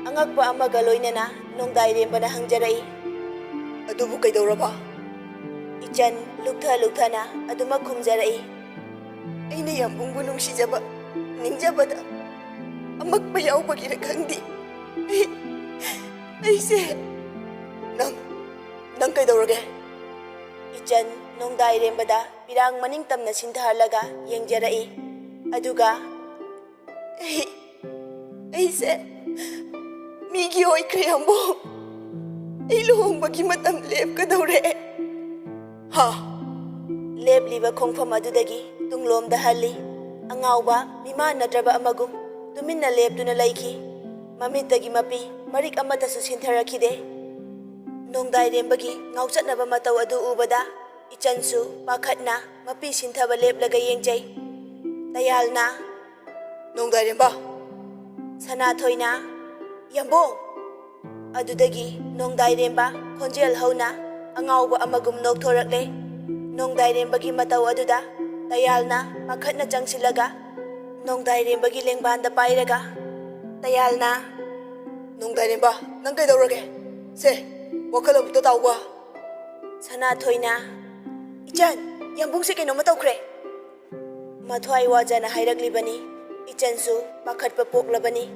ꯑꯉꯛꯄ ꯑꯃꯒ ꯂꯣꯏꯅꯅ ꯅꯣꯡꯗꯥꯏꯔꯦꯝꯕꯅ ꯍꯪꯖꯔꯛꯏ, "ꯑꯗꯨꯕꯨ ꯀꯩꯗꯧꯔꯕ?" ꯏꯆꯟ ꯂꯨꯞꯊ ꯂꯨꯞꯊꯅ ꯑꯗꯨꯃꯛ ꯈꯨꯝꯖꯔꯛꯏ, "ꯑꯩꯅ ꯌꯥꯝꯕꯨꯡꯕꯨ ꯅꯨꯡꯁꯤꯖꯕ, ꯅꯤꯡꯖꯕꯗ ꯑꯃꯛꯄ ꯌꯥꯎꯕꯒꯤꯔ ꯈꯪꯗꯦ꯫ ꯑꯩ, ꯑꯩꯁꯦ..." "ꯅꯪ, ꯅꯪ ꯀꯩꯗꯧꯔꯒꯦ?" ꯏꯆꯟ ꯅꯣꯡꯗꯥꯏꯔꯦꯝꯕꯗ ꯄꯤꯔꯥꯡ ꯃꯅꯤꯡ ꯇꯝꯅ ꯁꯤꯟꯊꯍꯜꯂꯒ ꯌꯦꯡꯖꯔꯛꯏ꯫ ꯑꯗꯨꯒ, "ꯑꯩ, ꯑꯩꯁꯦ ꯃꯤꯒꯤ ꯑꯣꯏꯈ꯭ꯔꯦ, ꯌꯥꯝꯕꯨꯡ꯫ ꯑꯩ ꯂꯨꯍꯣꯡꯕꯒꯤ ꯃꯇꯝ ꯂꯦꯞꯀꯗꯧꯔꯦ꯫" ꯍꯥ? ꯂꯦꯞꯂꯤꯕ ꯈꯣꯡꯐꯝ ꯑꯗꯨꯗꯒꯤ ꯇꯨꯡꯂꯣꯝꯗ ꯍꯜꯂꯤ꯫ ꯑꯉꯥꯎꯕ ꯃꯤꯃꯥꯟꯅꯗ꯭ꯔꯕ ꯑꯃꯒꯨꯝ ꯇꯨꯃꯤꯟꯅ ꯂꯦꯞꯇꯨꯅ ꯂꯩꯈꯤ꯫ ꯃꯃꯤꯠꯇꯒꯤ ꯃꯄꯤ ꯃꯔꯤꯛ ꯑꯃꯠꯇꯁꯨ ꯁꯤꯟꯊꯔꯛꯈꯤꯗꯦ꯫ ꯅꯣꯡꯗꯥꯏꯔꯦꯝꯕꯒꯤ ꯉꯥꯎꯆꯠꯅꯕ ꯃꯇꯧ ꯑꯗꯨ ꯎꯕꯗ ꯏꯆꯟꯁꯨ ꯄꯥꯈꯠꯅ ꯃꯄꯤ ꯁꯤꯟꯊꯕ ꯂꯦꯞꯂꯒ ꯌꯦꯡꯖꯩ꯫ ꯇꯌꯥꯜꯅ, "ꯅꯣꯡꯗꯥꯏꯔꯦꯝꯕ!" ꯁꯅꯥꯊꯣꯏꯅ, "ꯌꯥꯝꯕꯨꯡ!" ꯑꯗꯨꯗꯒꯤ ꯅꯣꯡꯗꯥꯏꯔꯦꯝꯕ ꯈꯣꯟꯖꯦꯜ ꯍꯧꯅ ꯑꯉꯥꯎꯕ ꯑꯃꯒꯨꯝ ꯅꯣꯛꯊꯣꯔꯛꯂꯦ꯫ ꯅꯣꯡꯗꯥꯏꯔꯦꯝꯕꯒꯤ ꯃꯇꯧ ꯑꯗꯨꯗ ꯇꯌꯥꯜꯅ ꯄꯥꯈꯠꯅ ꯆꯪꯁꯤꯜꯂꯒ ꯅꯣꯡꯗꯥꯏꯔꯦꯝꯕꯒꯤ ꯂꯦꯡꯕꯥꯟꯗ ꯄꯥꯏꯔꯒ ꯇꯌꯥꯜꯅ, "ꯅꯣꯡꯗꯥꯏꯔꯦꯝꯕ, ꯅꯪ ꯀꯩꯗꯧꯔꯒꯦ? ꯁꯦ, ꯋꯥꯈꯜ ꯑꯃꯨꯛꯇ ꯇꯥꯎꯕ꯫" ꯁꯅꯥꯊꯣꯏꯅ, "ꯏꯆꯟ, ꯌꯥꯝꯕꯨꯡꯁꯦ ꯀꯩꯅꯣꯝꯃ ꯇꯧꯈ꯭ꯔꯦ꯫" ꯃꯊ꯭ꯋꯥꯏ ꯋꯥꯖꯅ ꯍꯥꯏꯔꯛꯂꯤꯕꯅꯤ꯫ ꯏꯆꯟꯁꯨ ꯄꯥꯈꯠꯄ ꯄꯣꯛꯂꯕꯅꯤ꯫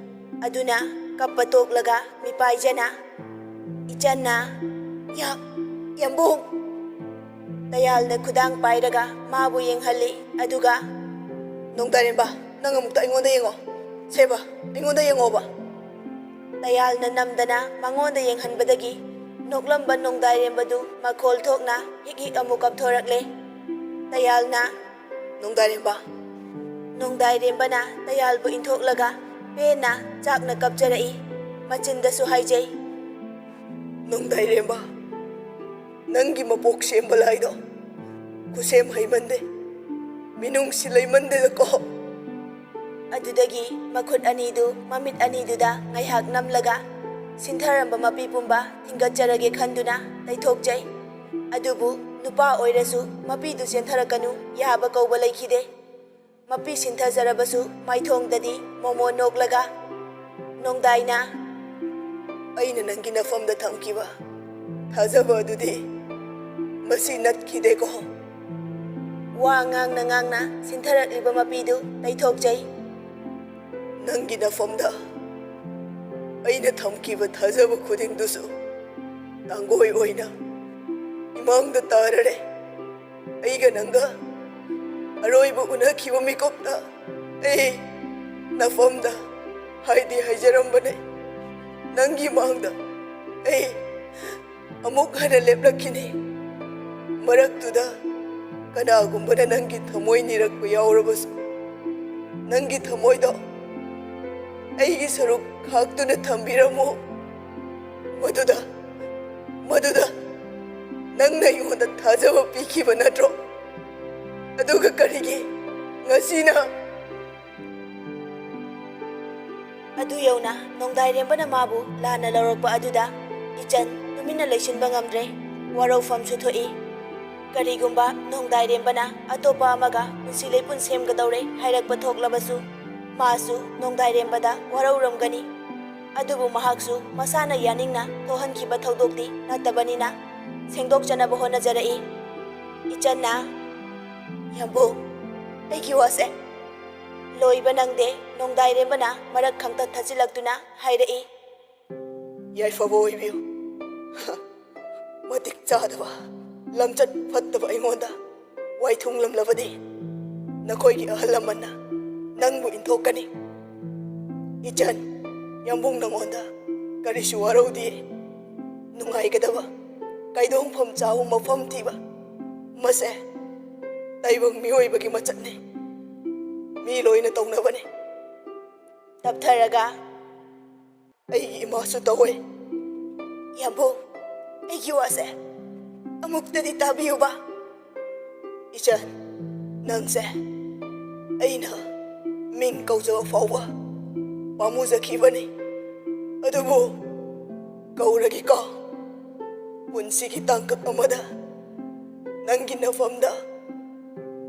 ꯑꯗꯨꯅ ꯀꯞꯄ ꯇꯣꯛꯂꯒ ꯃꯤꯄꯥꯏꯖꯅ ꯏꯆꯟꯅ, "ꯌꯥ-, ꯌꯥꯝꯕꯨꯡ!" ꯇꯌꯥꯜꯅ ꯈꯨꯗꯥꯡ ꯄꯥꯏꯔꯒ ꯃꯥꯕꯨ ꯌꯦꯡꯍꯜꯂꯤ꯫ ꯑꯗꯨꯒ, "ꯅꯣꯡꯗꯥꯏꯔꯦꯝꯕ, ꯅꯪ ꯑꯃꯨꯛꯇ ꯑꯩꯉꯣꯟꯗ ꯌꯦꯡꯉꯣ꯫ ꯁꯦꯕ, ꯑꯩꯉꯣꯟꯗ ꯌꯦꯡꯉꯣꯕ꯫" ꯇꯌꯥꯜꯅ ꯅꯝꯗꯅ ꯃꯉꯣꯟꯗ ꯌꯦꯡꯍꯟꯕꯗꯒꯤ ꯅꯣꯛꯂꯝꯕ ꯅꯣꯡꯗꯥꯏꯔꯦꯝꯕꯗꯨ ꯃꯈꯣꯜ ꯊꯣꯛꯅ ꯍꯤꯛ ꯍꯤꯛ ꯑꯃꯨꯛ ꯀꯞꯊꯣꯔꯛꯂꯦ꯫ ꯇꯌꯥꯜꯅ, "ꯅꯣꯡꯗꯥꯏꯔꯦꯝꯕ!" ꯅꯣꯡꯗꯥꯏꯔꯦꯝꯕꯅ ꯇꯌꯥꯜꯕꯨ ꯏꯟꯊꯣꯛꯂꯒ ꯄꯦꯟꯅ ꯆꯥꯛꯅ ꯀꯞꯆꯔꯛꯏ꯫ ꯃꯆꯤꯟꯗꯁꯨ ꯍꯥꯏꯖꯩ, "ꯅꯣꯡꯗꯥꯏꯔꯦꯝꯕ, ꯅꯪꯒꯤ ꯃꯄꯣꯛ ꯁꯦꯝꯕ ꯂꯥꯏꯗꯣ ꯈꯨꯠꯁꯦꯝ ꯍꯩꯃꯟꯗꯦ, ꯃꯤꯅꯨꯡꯁꯤ ꯂꯩꯃꯟꯗꯦꯗꯀꯣ꯫" ꯑꯗꯨꯗꯒꯤ ꯃꯈꯨꯠ ꯑꯅꯤꯗꯨ ꯃꯃꯤꯠ ꯑꯅꯤꯗꯨꯗ ꯉꯥꯏꯍꯥꯛ ꯅꯝꯂꯒ ꯁꯤꯟꯊꯔꯝꯕ ꯃꯄꯤ ꯄꯨꯝꯕ ꯊꯤꯡꯒꯠꯆꯔꯒꯦ ꯈꯟꯗꯨꯅ ꯇꯩꯊꯣꯛꯆꯩ꯫ ꯑꯗꯨꯕꯨ ꯅꯨꯄꯥ ꯑꯣꯏꯔꯁꯨ ꯃꯄꯤꯗꯨ ꯆꯦꯟꯊꯔꯛꯀꯅꯨ ꯌꯥꯕ ꯀꯧꯕ ꯂꯩꯈꯤꯗꯦ꯫ ꯃꯄꯤ ꯁꯤꯟꯊꯖꯔꯕꯁꯨ ꯃꯥꯏꯊꯣꯡꯗꯗꯤ ꯃꯣꯃꯣ ꯅꯣꯛꯂꯒ ꯅꯣꯡꯗꯥꯏꯅ, "ꯑꯩꯅ ꯅꯪꯒꯤ ꯅꯐꯝꯗ ꯊꯝꯈꯤꯕ ꯊꯥꯖꯕ ꯑꯗꯨꯗꯤ ꯃꯁꯤ ꯅꯠꯈꯤꯗꯦꯀꯣ꯫" ꯋꯥ ꯉꯥꯡꯅ ꯉꯥꯡꯅ ꯁꯤꯟꯊꯔꯛꯂꯤꯕ ꯃꯄꯤꯗꯨ ꯇꯩꯊꯣꯛꯆꯩ꯫ "ꯅꯪꯒꯤ ꯅꯐꯝꯗ ꯑꯩꯅ ꯊꯝꯈꯤꯕ ꯊꯥꯖꯕ ꯈꯨꯗꯤꯡꯗꯨꯁꯨ ꯇꯥꯡꯒꯣꯏ ꯑꯣꯏꯅ ꯃꯥꯡꯗ ꯇꯥꯔꯔꯦ꯫ ꯑꯩꯒ ꯅꯪꯒ ꯑꯔꯣꯏꯕ ꯎꯅꯈꯤꯕ ꯃꯤꯀꯨꯞꯇ ꯑꯩ ꯅꯐꯝꯗ ꯍꯥꯏꯗꯤ ꯍꯥꯏꯖꯔꯝꯕꯅꯦ, ꯅꯪꯒꯤ ꯃꯥꯡꯗ ꯑꯩ ꯑꯃꯨꯛ ꯍꯟꯅ ꯂꯦꯞꯂꯛꯈꯤꯅꯤ꯫ ꯃꯔꯛꯇꯨꯗ ꯀꯅꯥꯒꯨꯝꯕꯅ ꯅꯪꯒꯤ ꯊꯃꯣꯏ ꯅꯤꯔꯛꯄ ꯌꯥꯎꯔꯕꯁꯨ, ꯅꯪꯒꯤ ꯊꯃꯣꯏꯗꯣ ꯑꯩꯒꯤ ꯁꯔꯨꯛ ꯈꯥꯛꯇꯨꯅ ꯊꯝꯕꯤꯔꯝꯃꯨ꯫ ꯃꯗꯨꯗ, ꯃꯗꯨꯗ ꯅꯪꯅ ꯑꯩꯉꯣꯟꯗ ꯊꯥꯖꯕ ꯄꯤꯈꯤꯕ ꯅꯠꯇ꯭ꯔꯣ? ꯑꯗꯨꯒ ꯀꯔꯤꯒꯤ ꯉꯁꯤꯅ? ꯑꯗꯨ ꯌꯧꯅ ꯅꯣꯡꯗꯥꯏꯔꯦꯝꯕꯅ ꯃꯥꯕꯨ ꯂꯥꯟꯅ ꯂꯧꯔꯛꯄ ꯑꯗꯨꯗ ꯏꯆꯟ ꯇꯨꯃꯤꯟꯅ ꯂꯩꯁꯤꯟꯕ ꯉꯝꯗ꯭ꯔꯦ꯫ ꯋꯥꯔꯧꯐꯝꯁꯨ ꯊꯣꯛꯏ꯫ ꯀꯔꯤꯒꯨꯝꯕ ꯅꯣꯡꯗꯥꯏꯔꯦꯝꯕꯅ ꯑꯇꯣꯞꯄ ꯑꯃꯒ ꯄꯨꯟꯁꯤ ꯂꯩꯄꯨꯟ ꯁꯦꯝꯒꯗꯧꯔꯦ ꯍꯥꯏꯔꯛꯄ ꯊꯣꯛꯂꯕꯁꯨ, ꯃꯥꯁꯨ ꯅꯣꯡꯗꯥꯏꯔꯦꯝꯕꯗ ꯋꯥꯔꯧꯔꯝꯒꯅꯤ꯫ ꯑꯗꯨꯕꯨ ꯃꯍꯥꯛꯁꯨ ꯃꯁꯥꯅ ꯌꯥꯅꯤꯡꯅ ꯊꯣꯛꯍꯟꯈꯤꯕ ꯊꯧꯗꯣꯛꯇꯤ ꯅꯠꯇꯕꯅꯤꯅ ꯁꯦꯡꯗꯣꯛꯆꯅꯕ ꯍꯣꯠꯅꯖꯔꯛꯏ꯫ ꯏꯆꯟꯅ, "ꯌꯥꯝꯕꯨꯡ, ꯑꯩꯒꯤ ꯋꯥꯁꯦ ꯂꯣꯏꯕ ꯅꯪꯗꯦ", ꯅꯣꯡꯗꯥꯏꯔꯦꯝꯕꯅ ꯃꯔꯛ ꯈꯪꯇꯠ ꯊꯠꯆꯤꯜꯂꯛꯇꯨꯅ ꯍꯥꯏꯔꯛꯏ꯫ "ꯌꯥꯏꯐꯕ ꯑꯣꯏꯕꯤꯌꯨ꯫ ꯃꯇꯤꯛ ꯆꯥꯗꯕ, ꯂꯝꯆꯠ ꯐꯠꯇꯕ ꯑꯩꯉꯣꯟꯗ ꯋꯥꯏꯊꯨꯡꯂꯝꯂꯕꯗꯤ ꯅꯈꯣꯏꯒꯤ ꯑꯍꯜ ꯂꯃꯟꯅ ꯅꯪꯕꯨ ꯏꯟꯊꯣꯛꯀꯅꯤ꯫ ꯏꯆꯟ, ꯌꯥꯝꯕꯨꯡ ꯅꯉꯣꯟꯗ ꯀꯔꯤꯁꯨ ꯋꯥꯔꯧꯗꯦ꯫ ꯅꯨꯡꯉꯥꯏꯒꯗꯕ, ꯀꯥꯏꯗꯣꯡꯐꯝ ꯆꯥꯕ ꯃꯐꯝ ꯊꯤꯕ, ꯃꯁꯦ ꯇꯥꯏꯕꯪ ꯃꯤꯑꯣꯏꯕꯒꯤ ꯃꯆꯠꯅꯤ꯫ ꯃꯤ ꯂꯣꯏꯅ ꯇꯧꯅꯕꯅꯤ꯫" ꯇꯞꯊꯔꯒ, "ꯑꯩꯒꯤ ꯏꯃꯥꯁꯨ ꯇꯧꯋꯦ꯫" "ꯌꯥꯝꯕꯨꯡ, ꯑꯩꯒꯤ ꯋꯥꯁꯦ ꯑꯃꯨꯛꯇꯗꯤ ꯇꯥꯕꯤꯌꯨꯕ꯫" "ꯏꯆꯟ, ꯅꯪꯁꯦ ꯑꯩꯅ ꯃꯤꯡ ꯀꯧꯖꯕ ꯐꯥꯎꯕ ꯄꯥꯝꯃꯨꯖꯈꯤꯕꯅꯤ꯫ ꯑꯗꯨꯕꯨ ꯀꯧꯔꯒꯦꯀꯣ꯫ ꯄꯨꯟꯁꯤꯒꯤ ꯇꯥꯡꯀꯛ ꯑꯃꯗ ꯅꯪꯒꯤ ꯅꯐꯝꯗ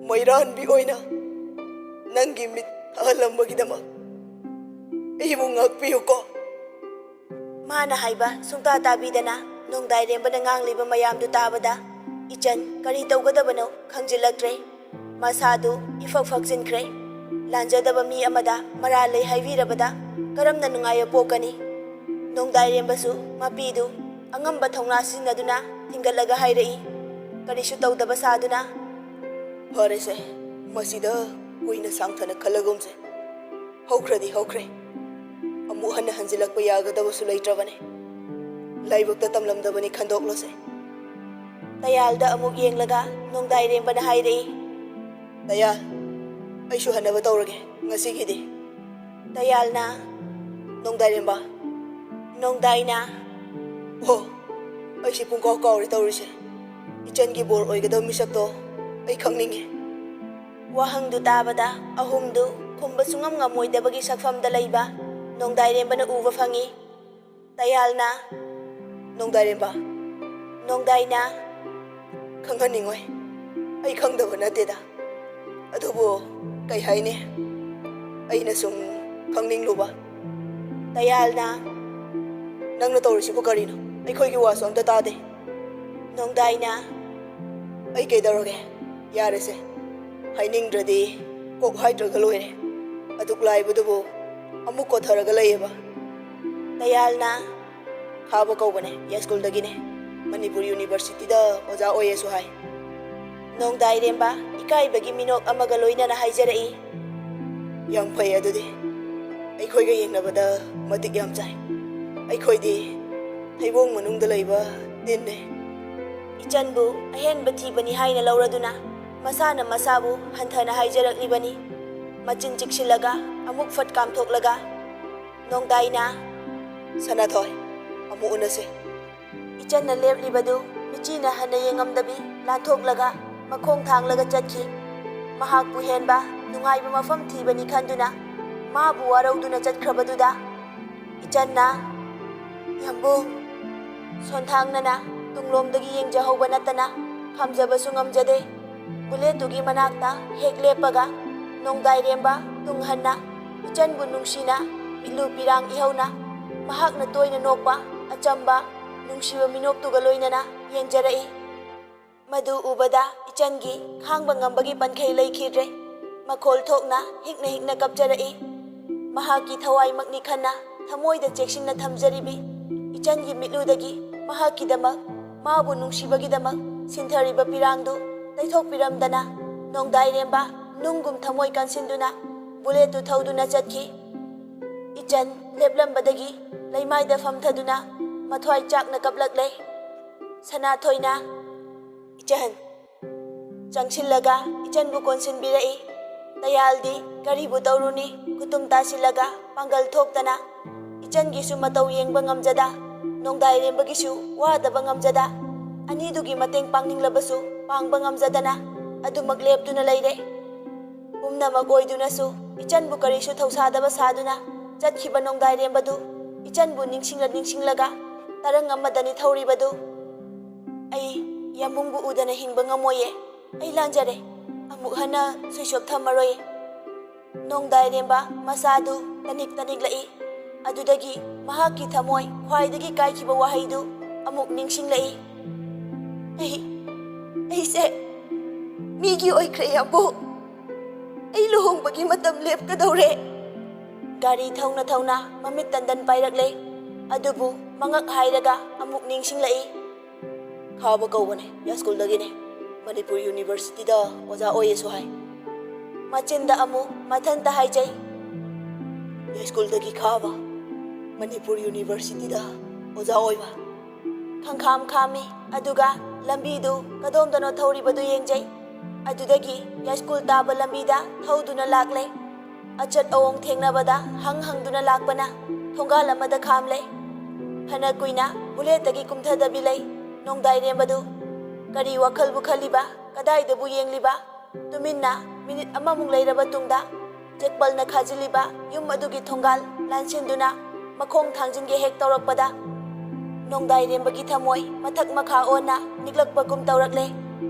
ꯃꯩꯔꯥꯟꯕꯤ ꯑꯣꯏꯅ ꯅꯪꯒꯤ ꯃꯤꯠ ꯊꯛꯍꯜꯂꯝꯕꯒꯤꯗꯃꯛ ꯑꯩꯕꯨ ꯉꯥꯛꯄꯤꯌꯨꯀꯣ꯫" ꯃꯥꯅ ꯍꯥꯏꯕ ꯁꯨꯡꯇꯥ ꯇꯥꯕꯤꯗꯅ ꯅꯣꯡꯗꯥꯏꯔꯦꯝꯕꯅ ꯉꯥꯡꯂꯤꯕ ꯃꯌꯥꯝꯗꯨ ꯇꯥꯕꯗ ꯏꯆꯟ ꯀꯔꯤ ꯇꯧꯒꯗꯕꯅꯣ ꯈꯪꯖꯤꯜꯂꯛꯇ꯭ꯔꯦ꯫ ꯃꯁꯥꯗꯨ ꯏꯐꯛ ꯐꯛꯆꯤꯟꯈ꯭ꯔꯦ꯫ ꯂꯥꯟꯖꯗꯕ ꯃꯤ ꯑꯃꯗ ꯃꯔꯥꯜ ꯂꯩ ꯍꯥꯏꯕꯤꯔꯕꯗ ꯀꯔꯝꯅ ꯅꯨꯡꯉꯥꯏꯕ ꯄꯣꯛꯀꯅꯤ? ꯅꯣꯡꯗꯥꯏꯔꯦꯝꯕꯁꯨ ꯃꯄꯤꯗꯨ ꯑꯉꯝꯕ ꯊꯧꯅꯥ ꯁꯤꯖꯤꯟꯅꯗꯨꯅ ꯊꯤꯡꯒꯠꯂꯒ ꯍꯥꯏꯔꯛꯏ, ꯀꯔꯤꯁꯨ ꯇꯧꯗꯕ ꯁꯥꯗꯨꯅ, "ꯐꯔꯦꯁꯦ, ꯃꯁꯤꯗ ꯀꯨꯏꯅ ꯁꯥꯡꯊꯅ ꯈꯜꯂꯒꯨꯝꯁꯦ꯫ ꯍꯧꯈ꯭ꯔꯗꯤ ꯍꯧꯈ꯭ꯔꯦ꯫ ꯑꯃꯨꯛ ꯍꯟꯅ ꯍꯟꯖꯤꯜꯂꯛꯄ ꯌꯥꯒꯗꯕꯁꯨ ꯂꯩꯇ꯭ꯔꯕꯅꯦ꯫ ꯂꯥꯏꯕꯛꯇ ꯇꯝꯂꯝꯗꯕꯅꯤ, ꯈꯟꯗꯣꯛꯂꯣꯁꯦ꯫" ꯇꯌꯥꯜꯗ ꯑꯃꯨꯛ ꯌꯦꯡꯂꯒ ꯅꯣꯡꯗꯥꯏꯔꯦꯝꯕꯅ ꯍꯥꯏꯔꯛꯏ, "ꯇꯌꯥꯜ, ꯑꯩꯁꯨ ꯍꯟꯅꯕ ꯇꯧꯔꯒꯦ ꯉꯁꯤꯒꯤꯗꯤ꯫" ꯇꯌꯥꯜꯅ, "ꯅꯣꯡꯗꯥꯏꯔꯦꯝꯕ꯫" ꯅꯣꯡꯗꯥꯏꯅ, "ꯑꯣ, ꯑꯩꯁꯦ ꯄꯨꯡꯀꯥꯎ ꯀꯥꯎꯔꯦ ꯇꯧꯔꯤꯁꯦ꯫ ꯏꯆꯟꯒꯤ ꯕꯣꯔ ꯑꯣꯏꯒꯗꯕ ꯃꯤꯁꯛꯇꯣ ꯑꯩ ꯈꯪꯅꯤꯡꯉꯦ꯫" ꯋꯥꯍꯪꯗꯨ ꯇꯥꯕꯗ ꯑꯍꯨꯝꯗꯨ ꯈꯨꯝꯕ ꯁꯨꯡꯉꯝ ꯉꯝꯃꯣꯏꯗꯕꯒꯤ ꯁꯛꯐꯝꯗ ꯂꯩꯕ ꯅꯣꯡꯗꯥꯏꯔꯦꯝꯕꯅ ꯎꯕ ꯐꯪꯏ꯫ ꯇꯌꯥꯜꯅ, "ꯅꯣꯡꯗꯥꯏꯔꯦꯝꯕ꯫" ꯅꯣꯡꯗꯥꯏꯅ, "ꯈꯪꯍꯟꯅꯤꯡꯉꯣꯏ, ꯑꯩ ꯈꯪꯗꯕ ꯅꯠꯇꯦꯗ꯫ ꯑꯗꯨꯕꯨ ꯀꯩ ꯍꯥꯏꯅꯤ, ꯑꯩꯅ ꯁꯨꯝ ꯈꯪꯅꯤꯡꯂꯨꯕ꯫" ꯇꯌꯥꯜꯅ, "ꯅꯪꯅ ꯇꯧꯔꯤꯁꯤꯕꯨ ꯀꯔꯤꯅꯣ? ꯑꯩꯈꯣꯏꯒꯤ ꯋꯥꯁꯨ ꯑꯝꯇ ꯇꯥꯗꯦ꯫" ꯅꯣꯡꯗꯥꯏꯅ, "ꯑꯩ ꯀꯩꯗꯧꯔꯒꯦ? ꯌꯥꯔꯦꯁꯦ, ꯍꯥꯏꯅꯤꯡꯗ꯭ꯔꯗꯤ ꯀꯣꯛ ꯍꯥꯏꯗ꯭ꯔꯒ ꯂꯣꯏꯔꯦ꯫ ꯑꯗꯨꯛ ꯂꯥꯏꯕꯗꯨꯕꯨ ꯑꯃꯨꯛ ꯀꯣꯊꯔꯒ ꯂꯩꯌꯦꯕ꯫" ꯇꯌꯥꯜꯅ, "ꯈꯥꯕ ꯀꯧꯕꯅꯦ, ꯌꯥꯏꯁ꯭ꯀꯨꯜꯗꯒꯤꯅꯦ꯫ ꯃꯅꯤꯄꯨꯔ ꯌꯨꯅꯤꯚꯔꯁꯤꯇꯤꯗ ꯑꯣꯖꯥ ꯑꯣꯏꯌꯦꯁꯨ ꯍꯥꯏ꯫" ꯅꯣꯡꯗꯥꯏꯔꯦꯝꯕ ꯏꯀꯥꯏꯕꯒꯤ ꯃꯤꯅꯣꯛ ꯑꯃꯒ ꯂꯣꯏꯅꯅ ꯍꯥꯏꯖꯔꯛꯏ, "ꯌꯥꯝ ꯐꯩ ꯑꯗꯨꯗꯤ꯫ ꯑꯩꯈꯣꯏꯒ ꯌꯦꯡꯅꯕꯗ ꯃꯇꯤꯛ ꯌꯥꯝ ꯆꯥꯏ꯫ ꯑꯩꯈꯣꯏꯗꯤ ꯊꯩꯕꯣꯡ ꯃꯅꯨꯡꯗ ꯂꯩꯕ ꯇꯤꯟꯅꯦ꯫" ꯏꯆꯟꯕꯨ ꯑꯍꯦꯟꯕ ꯊꯤꯕꯅꯤ ꯍꯥꯏꯅ ꯂꯧꯔꯗꯨꯅ ꯃꯁꯥꯅ ꯃꯁꯥꯕꯨ ꯍꯟꯊꯅ ꯍꯥꯏꯖꯔꯛꯂꯤꯕꯅꯤ꯫ ꯃꯆꯤꯟ ꯆꯤꯛꯁꯤꯜꯂꯒ ꯑꯃꯨꯛ ꯐꯠ ꯀꯥꯝꯊꯣꯛꯂꯒ ꯅꯣꯡꯗꯥꯏꯅ, "ꯁꯅꯥꯊꯣꯏ, ꯑꯃꯨꯛ ꯎꯅꯁꯦ꯫" ꯏꯆꯟꯅ ꯂꯦꯞꯂꯤꯕꯗꯨ ꯃꯤꯆꯤꯅ ꯍꯟꯅ ꯌꯦꯡꯉꯝꯗꯕꯤ ꯂꯥꯟꯊꯣꯛꯂꯒ ꯃꯈꯣꯡ ꯊꯥꯡꯂꯒ ꯆꯠꯈꯤ꯫ ꯃꯍꯥꯛꯄꯨ ꯍꯦꯟꯕ ꯅꯨꯡꯉꯥꯏꯕ ꯃꯐꯝ ꯊꯤꯕꯅꯤ ꯈꯟꯗꯨꯅ ꯃꯥꯕꯨ ꯋꯥꯔꯧꯗꯨꯅ ꯆꯠꯈ꯭ꯔꯕꯗꯨꯗ ꯏꯆꯟꯅ, "ꯌꯥꯝꯕꯨꯡ꯫" ꯁꯣꯟꯊꯥꯡꯅꯅ ꯇꯨꯡꯂꯣꯝꯗꯒꯤ ꯌꯦꯡꯖꯍꯧꯕ ꯅꯠꯇꯅ ꯈꯥꯝꯖꯕꯁꯨ ꯉꯝꯖꯗꯦ꯫ ꯕꯨꯂꯦꯠꯇꯨꯒꯤ ꯃꯅꯥꯛꯇ ꯍꯦꯛ ꯂꯦꯞꯄꯒ ꯅꯣꯡꯗꯥꯏꯔꯦꯝꯕ ꯇꯨꯡ ꯍꯟꯅ ꯏꯆꯟꯕꯨ ꯅꯨꯡꯁꯤꯅ ꯃꯤꯠꯂꯨ ꯄꯤꯔꯥꯡ ꯏꯍꯧꯅ ꯃꯍꯥꯛꯅ ꯇꯣꯏꯅ ꯅꯣꯛꯄ ꯑꯆꯝꯕ ꯅꯨꯡꯁꯤꯕ ꯃꯤꯅꯣꯛꯇꯨꯒ ꯂꯣꯏꯅꯅ ꯌꯦꯡꯖꯔꯛꯏ꯫ ꯃꯗꯨ ꯎꯕꯗ ꯏꯆꯟꯒꯤ ꯈꯥꯡꯕ ꯉꯝꯕꯒꯤ ꯄꯟꯈꯩ ꯂꯩꯈꯤꯗ꯭ꯔꯦ꯫ ꯃꯈꯣꯜ ꯊꯣꯛꯅ ꯍꯤꯛꯅ ꯍꯤꯛꯅ ꯀꯞꯆꯔꯛꯏ꯫ ꯃꯍꯥꯛꯀꯤ ꯊꯋꯥꯏꯃꯛꯅꯤ ꯈꯟꯅ ꯊꯃꯣꯏꯗ ꯆꯦꯛꯁꯤꯟꯅ ꯊꯝꯖꯔꯤꯕꯤ ꯏꯆꯟꯒꯤ ꯃꯤꯠꯂꯨꯗꯒꯤ ꯃꯍꯥꯛꯀꯤꯗꯃꯛ, ꯃꯥꯕꯨ ꯅꯨꯡꯁꯤꯕꯒꯤꯗꯃꯛ ꯁꯤꯟꯊꯔꯤꯕ ꯄꯤꯔꯥꯡꯗꯨ ꯇꯩꯊꯣꯛꯄꯤꯔꯝꯗꯅ ꯅꯣꯡꯗꯥꯏꯔꯦꯝꯕ ꯅꯨꯡꯒꯨꯝ ꯊꯃꯣꯏ ꯀꯟꯁꯤꯟꯗꯨꯅ ꯕꯨꯂꯦꯠꯇꯨ ꯊꯧꯗꯨꯅ ꯆꯠꯈꯤ꯫ ꯏꯆꯟ ꯂꯦꯞꯂꯝꯕꯗꯒꯤ ꯂꯩꯃꯥꯏꯗ ꯐꯝꯊꯗꯨꯅ ꯃꯊ꯭ꯋꯥꯏ ꯆꯥꯛꯅ ꯀꯞꯂꯛꯂꯦ꯫ ꯁꯅꯥꯊꯣꯏꯅ ꯏꯆꯟ ꯆꯪꯁꯤꯜꯂꯒ ꯏꯆꯟꯕꯨ ꯀꯣꯟꯁꯤꯟꯕꯤꯔꯛꯏ꯫ ꯇꯌꯥꯜꯗꯤ ꯀꯔꯤꯕꯨ ꯇꯧꯔꯨꯅꯤ, ꯈꯨꯇꯨꯝ ꯇꯥꯁꯤꯜꯂꯒ ꯄꯥꯡꯒꯜ ꯊꯣꯛꯇꯅ ꯏꯆꯟꯒꯤꯁꯨ ꯃꯇꯧ ꯌꯦꯡꯕ ꯉꯝꯖꯗ, ꯅꯣꯡꯗꯥꯏꯔꯦꯝꯕꯒꯤꯁꯨ ꯋꯥꯗꯕ ꯉꯝꯖꯗ, ꯑꯅꯤꯗꯨꯒꯤ ꯃꯇꯦꯡ ꯄꯥꯡꯅꯤꯡꯂꯕꯁꯨ ꯄꯥꯡꯕ ꯉꯝꯖꯗꯅ ꯑꯗꯨꯃꯛ ꯂꯦꯞꯇꯨꯅ ꯂꯩꯔꯦ꯫ ꯄꯨꯝꯅꯃꯛ ꯑꯣꯏꯗꯨꯅꯁꯨ ꯏꯆꯟꯕꯨ ꯀꯔꯤꯁꯨ ꯊꯧꯁꯥꯗꯕ ꯁꯥꯗꯨꯅ ꯆꯠꯈꯤꯕ ꯅꯣꯡꯗꯥꯏꯔꯦꯝꯕꯗꯨ ꯏꯆꯟꯕꯨ ꯅꯤꯡꯁꯤꯡꯂ ꯅꯤꯡꯁꯤꯡꯂꯒ ꯇꯔꯪ ꯑꯃꯗꯅꯤ ꯊꯧꯔꯤꯕꯗꯨ꯫ ꯑꯩ ꯌꯥꯝꯕꯨꯡꯕꯨ ꯎꯗꯅ ꯍꯤꯡꯕ ꯉꯝꯃꯣꯏꯌꯦ꯫ ꯑꯩ ꯂꯥꯟꯖꯔꯦ꯫ ꯑꯃꯨꯛ ꯍꯟꯅ ꯁꯣꯏꯁꯣꯞ ꯊꯝꯃꯔꯣꯏꯌꯦ꯫ ꯅꯣꯡꯗꯥꯏꯔꯦꯝꯕ ꯃꯁꯥꯗꯨ ꯇꯅꯤꯛ ꯇꯅꯤꯛꯂꯛꯏ꯫ ꯑꯗꯨꯗꯒꯤ ꯃꯍꯥꯛꯀꯤ ꯊꯃꯣꯏ ꯈ꯭ꯋꯥꯏꯗꯒꯤ ꯀꯥꯏꯈꯤꯕ ꯋꯥꯍꯩꯗꯨ ꯑꯃꯨꯛ ꯅꯤꯡꯁꯤꯡꯂꯛꯏ꯫ "ꯑꯩ, ꯑꯩꯁꯦ ꯃꯤꯒꯤ ꯑꯣꯏꯈ꯭ꯔꯦ, ꯌꯥꯝꯕꯨ꯫ ꯑꯩ ꯂꯨꯍꯣꯡꯕꯒꯤ ꯃꯇꯝ ꯂꯦꯞꯀꯗꯧꯔꯦ꯫" ꯒꯥꯔꯤ ꯊꯧꯅ ꯊꯧꯅ ꯃꯃꯤꯠ ꯇꯟꯗꯟ ꯄꯥꯏꯔꯛꯂꯦ꯫ ꯑꯗꯨꯕꯨ ꯃꯉꯛ ꯍꯥꯏꯔꯒ ꯑꯃꯨꯛ ꯅꯤꯡꯁꯤꯡꯂꯛꯏ꯫ "ꯈꯥꯕ ꯀꯧꯕꯅꯦ, ꯌꯥꯏꯁ꯭ꯀꯨꯜꯗꯒꯤꯅꯦ꯫ ꯃꯅꯤꯄꯨꯔ ꯌꯨꯅꯤꯚꯔꯁꯤꯇꯤꯗ ꯑꯣꯖꯥ ꯑꯣꯏꯌꯦꯁꯨ ꯍꯥꯏ꯫" ꯃꯆꯤꯟꯗ ꯑꯃꯨꯛ ꯃꯊꯟꯇ ꯍꯥꯏꯖꯩ, "ꯌꯥꯏꯁ꯭ꯀꯨꯜꯗꯒꯤ ꯈꯥꯕ, ꯃꯅꯤꯄꯨꯔ ꯌꯨꯅꯤꯚꯔꯁꯤꯇꯤꯗ ꯑꯣꯖꯥ ꯑꯣꯏꯕ꯫" ꯈꯪꯈꯥꯝ ꯈꯥꯝꯃꯤ, ꯑꯗꯨꯒ ꯂꯝꯕꯤꯗꯨ ꯀꯗꯣꯝꯗꯅꯣ ꯊꯧꯔꯤꯕꯗꯨ ꯌꯦꯡꯖꯩ꯫ ꯑꯗꯨꯗꯒꯤ ꯌꯥꯏꯁ꯭ꯀꯨꯜ ꯇꯥꯕ ꯂꯝꯕꯤꯗ ꯊꯧꯗꯨꯅ ꯂꯥꯛꯂꯦ꯫ ꯑꯆꯠ ꯑꯋꯣꯡ ꯊꯦꯡꯅꯕꯗ ꯍꯪ ꯍꯪꯗꯨꯅ ꯂꯥꯛꯄꯅ ꯊꯣꯡꯒꯥꯜ ꯑꯃꯗ ꯈꯥꯝꯂꯦ꯫ ꯐꯅ ꯀꯨꯏꯅ ꯕꯨꯂꯦꯠꯇꯒꯤ ꯀꯨꯝꯊꯗꯕꯤ ꯂꯩ ꯅꯣꯡꯗꯥꯏꯔꯦꯝꯕꯗꯨ꯫ ꯀꯔꯤ ꯋꯥꯈꯜꯕꯨ ꯈꯜꯂꯤꯕ, ꯀꯗꯥꯏꯗꯕꯨ ꯌꯦꯡꯂꯤꯕ? ꯇꯨꯃꯤꯟꯅ ꯃꯤꯅꯤꯠ ꯑꯃꯃꯨꯛ ꯂꯩꯔꯕ ꯇꯨꯡꯗ, ꯖꯦꯛꯄꯜꯅ ꯈꯥꯖꯤꯜꯂꯤꯕ ꯌꯨꯝ ꯑꯗꯨꯒꯤ ꯊꯣꯡꯒꯥꯜ ꯂꯥꯟꯁꯤꯟꯗꯨꯅ ꯃꯈꯣꯡ ꯊꯥꯡꯖꯤꯟꯒꯦ ꯍꯦꯛ ꯇꯧꯔꯛꯄꯗ, ꯅꯣꯡꯗꯥꯏꯔꯦꯝꯕꯒꯤ ꯊꯃꯣꯏ ꯃꯊꯛ ꯃꯈꯥ ꯑꯣꯟꯅ ꯅꯤꯛꯂꯛꯄꯒꯨꯝ ꯇꯧꯔꯛꯂꯦ꯫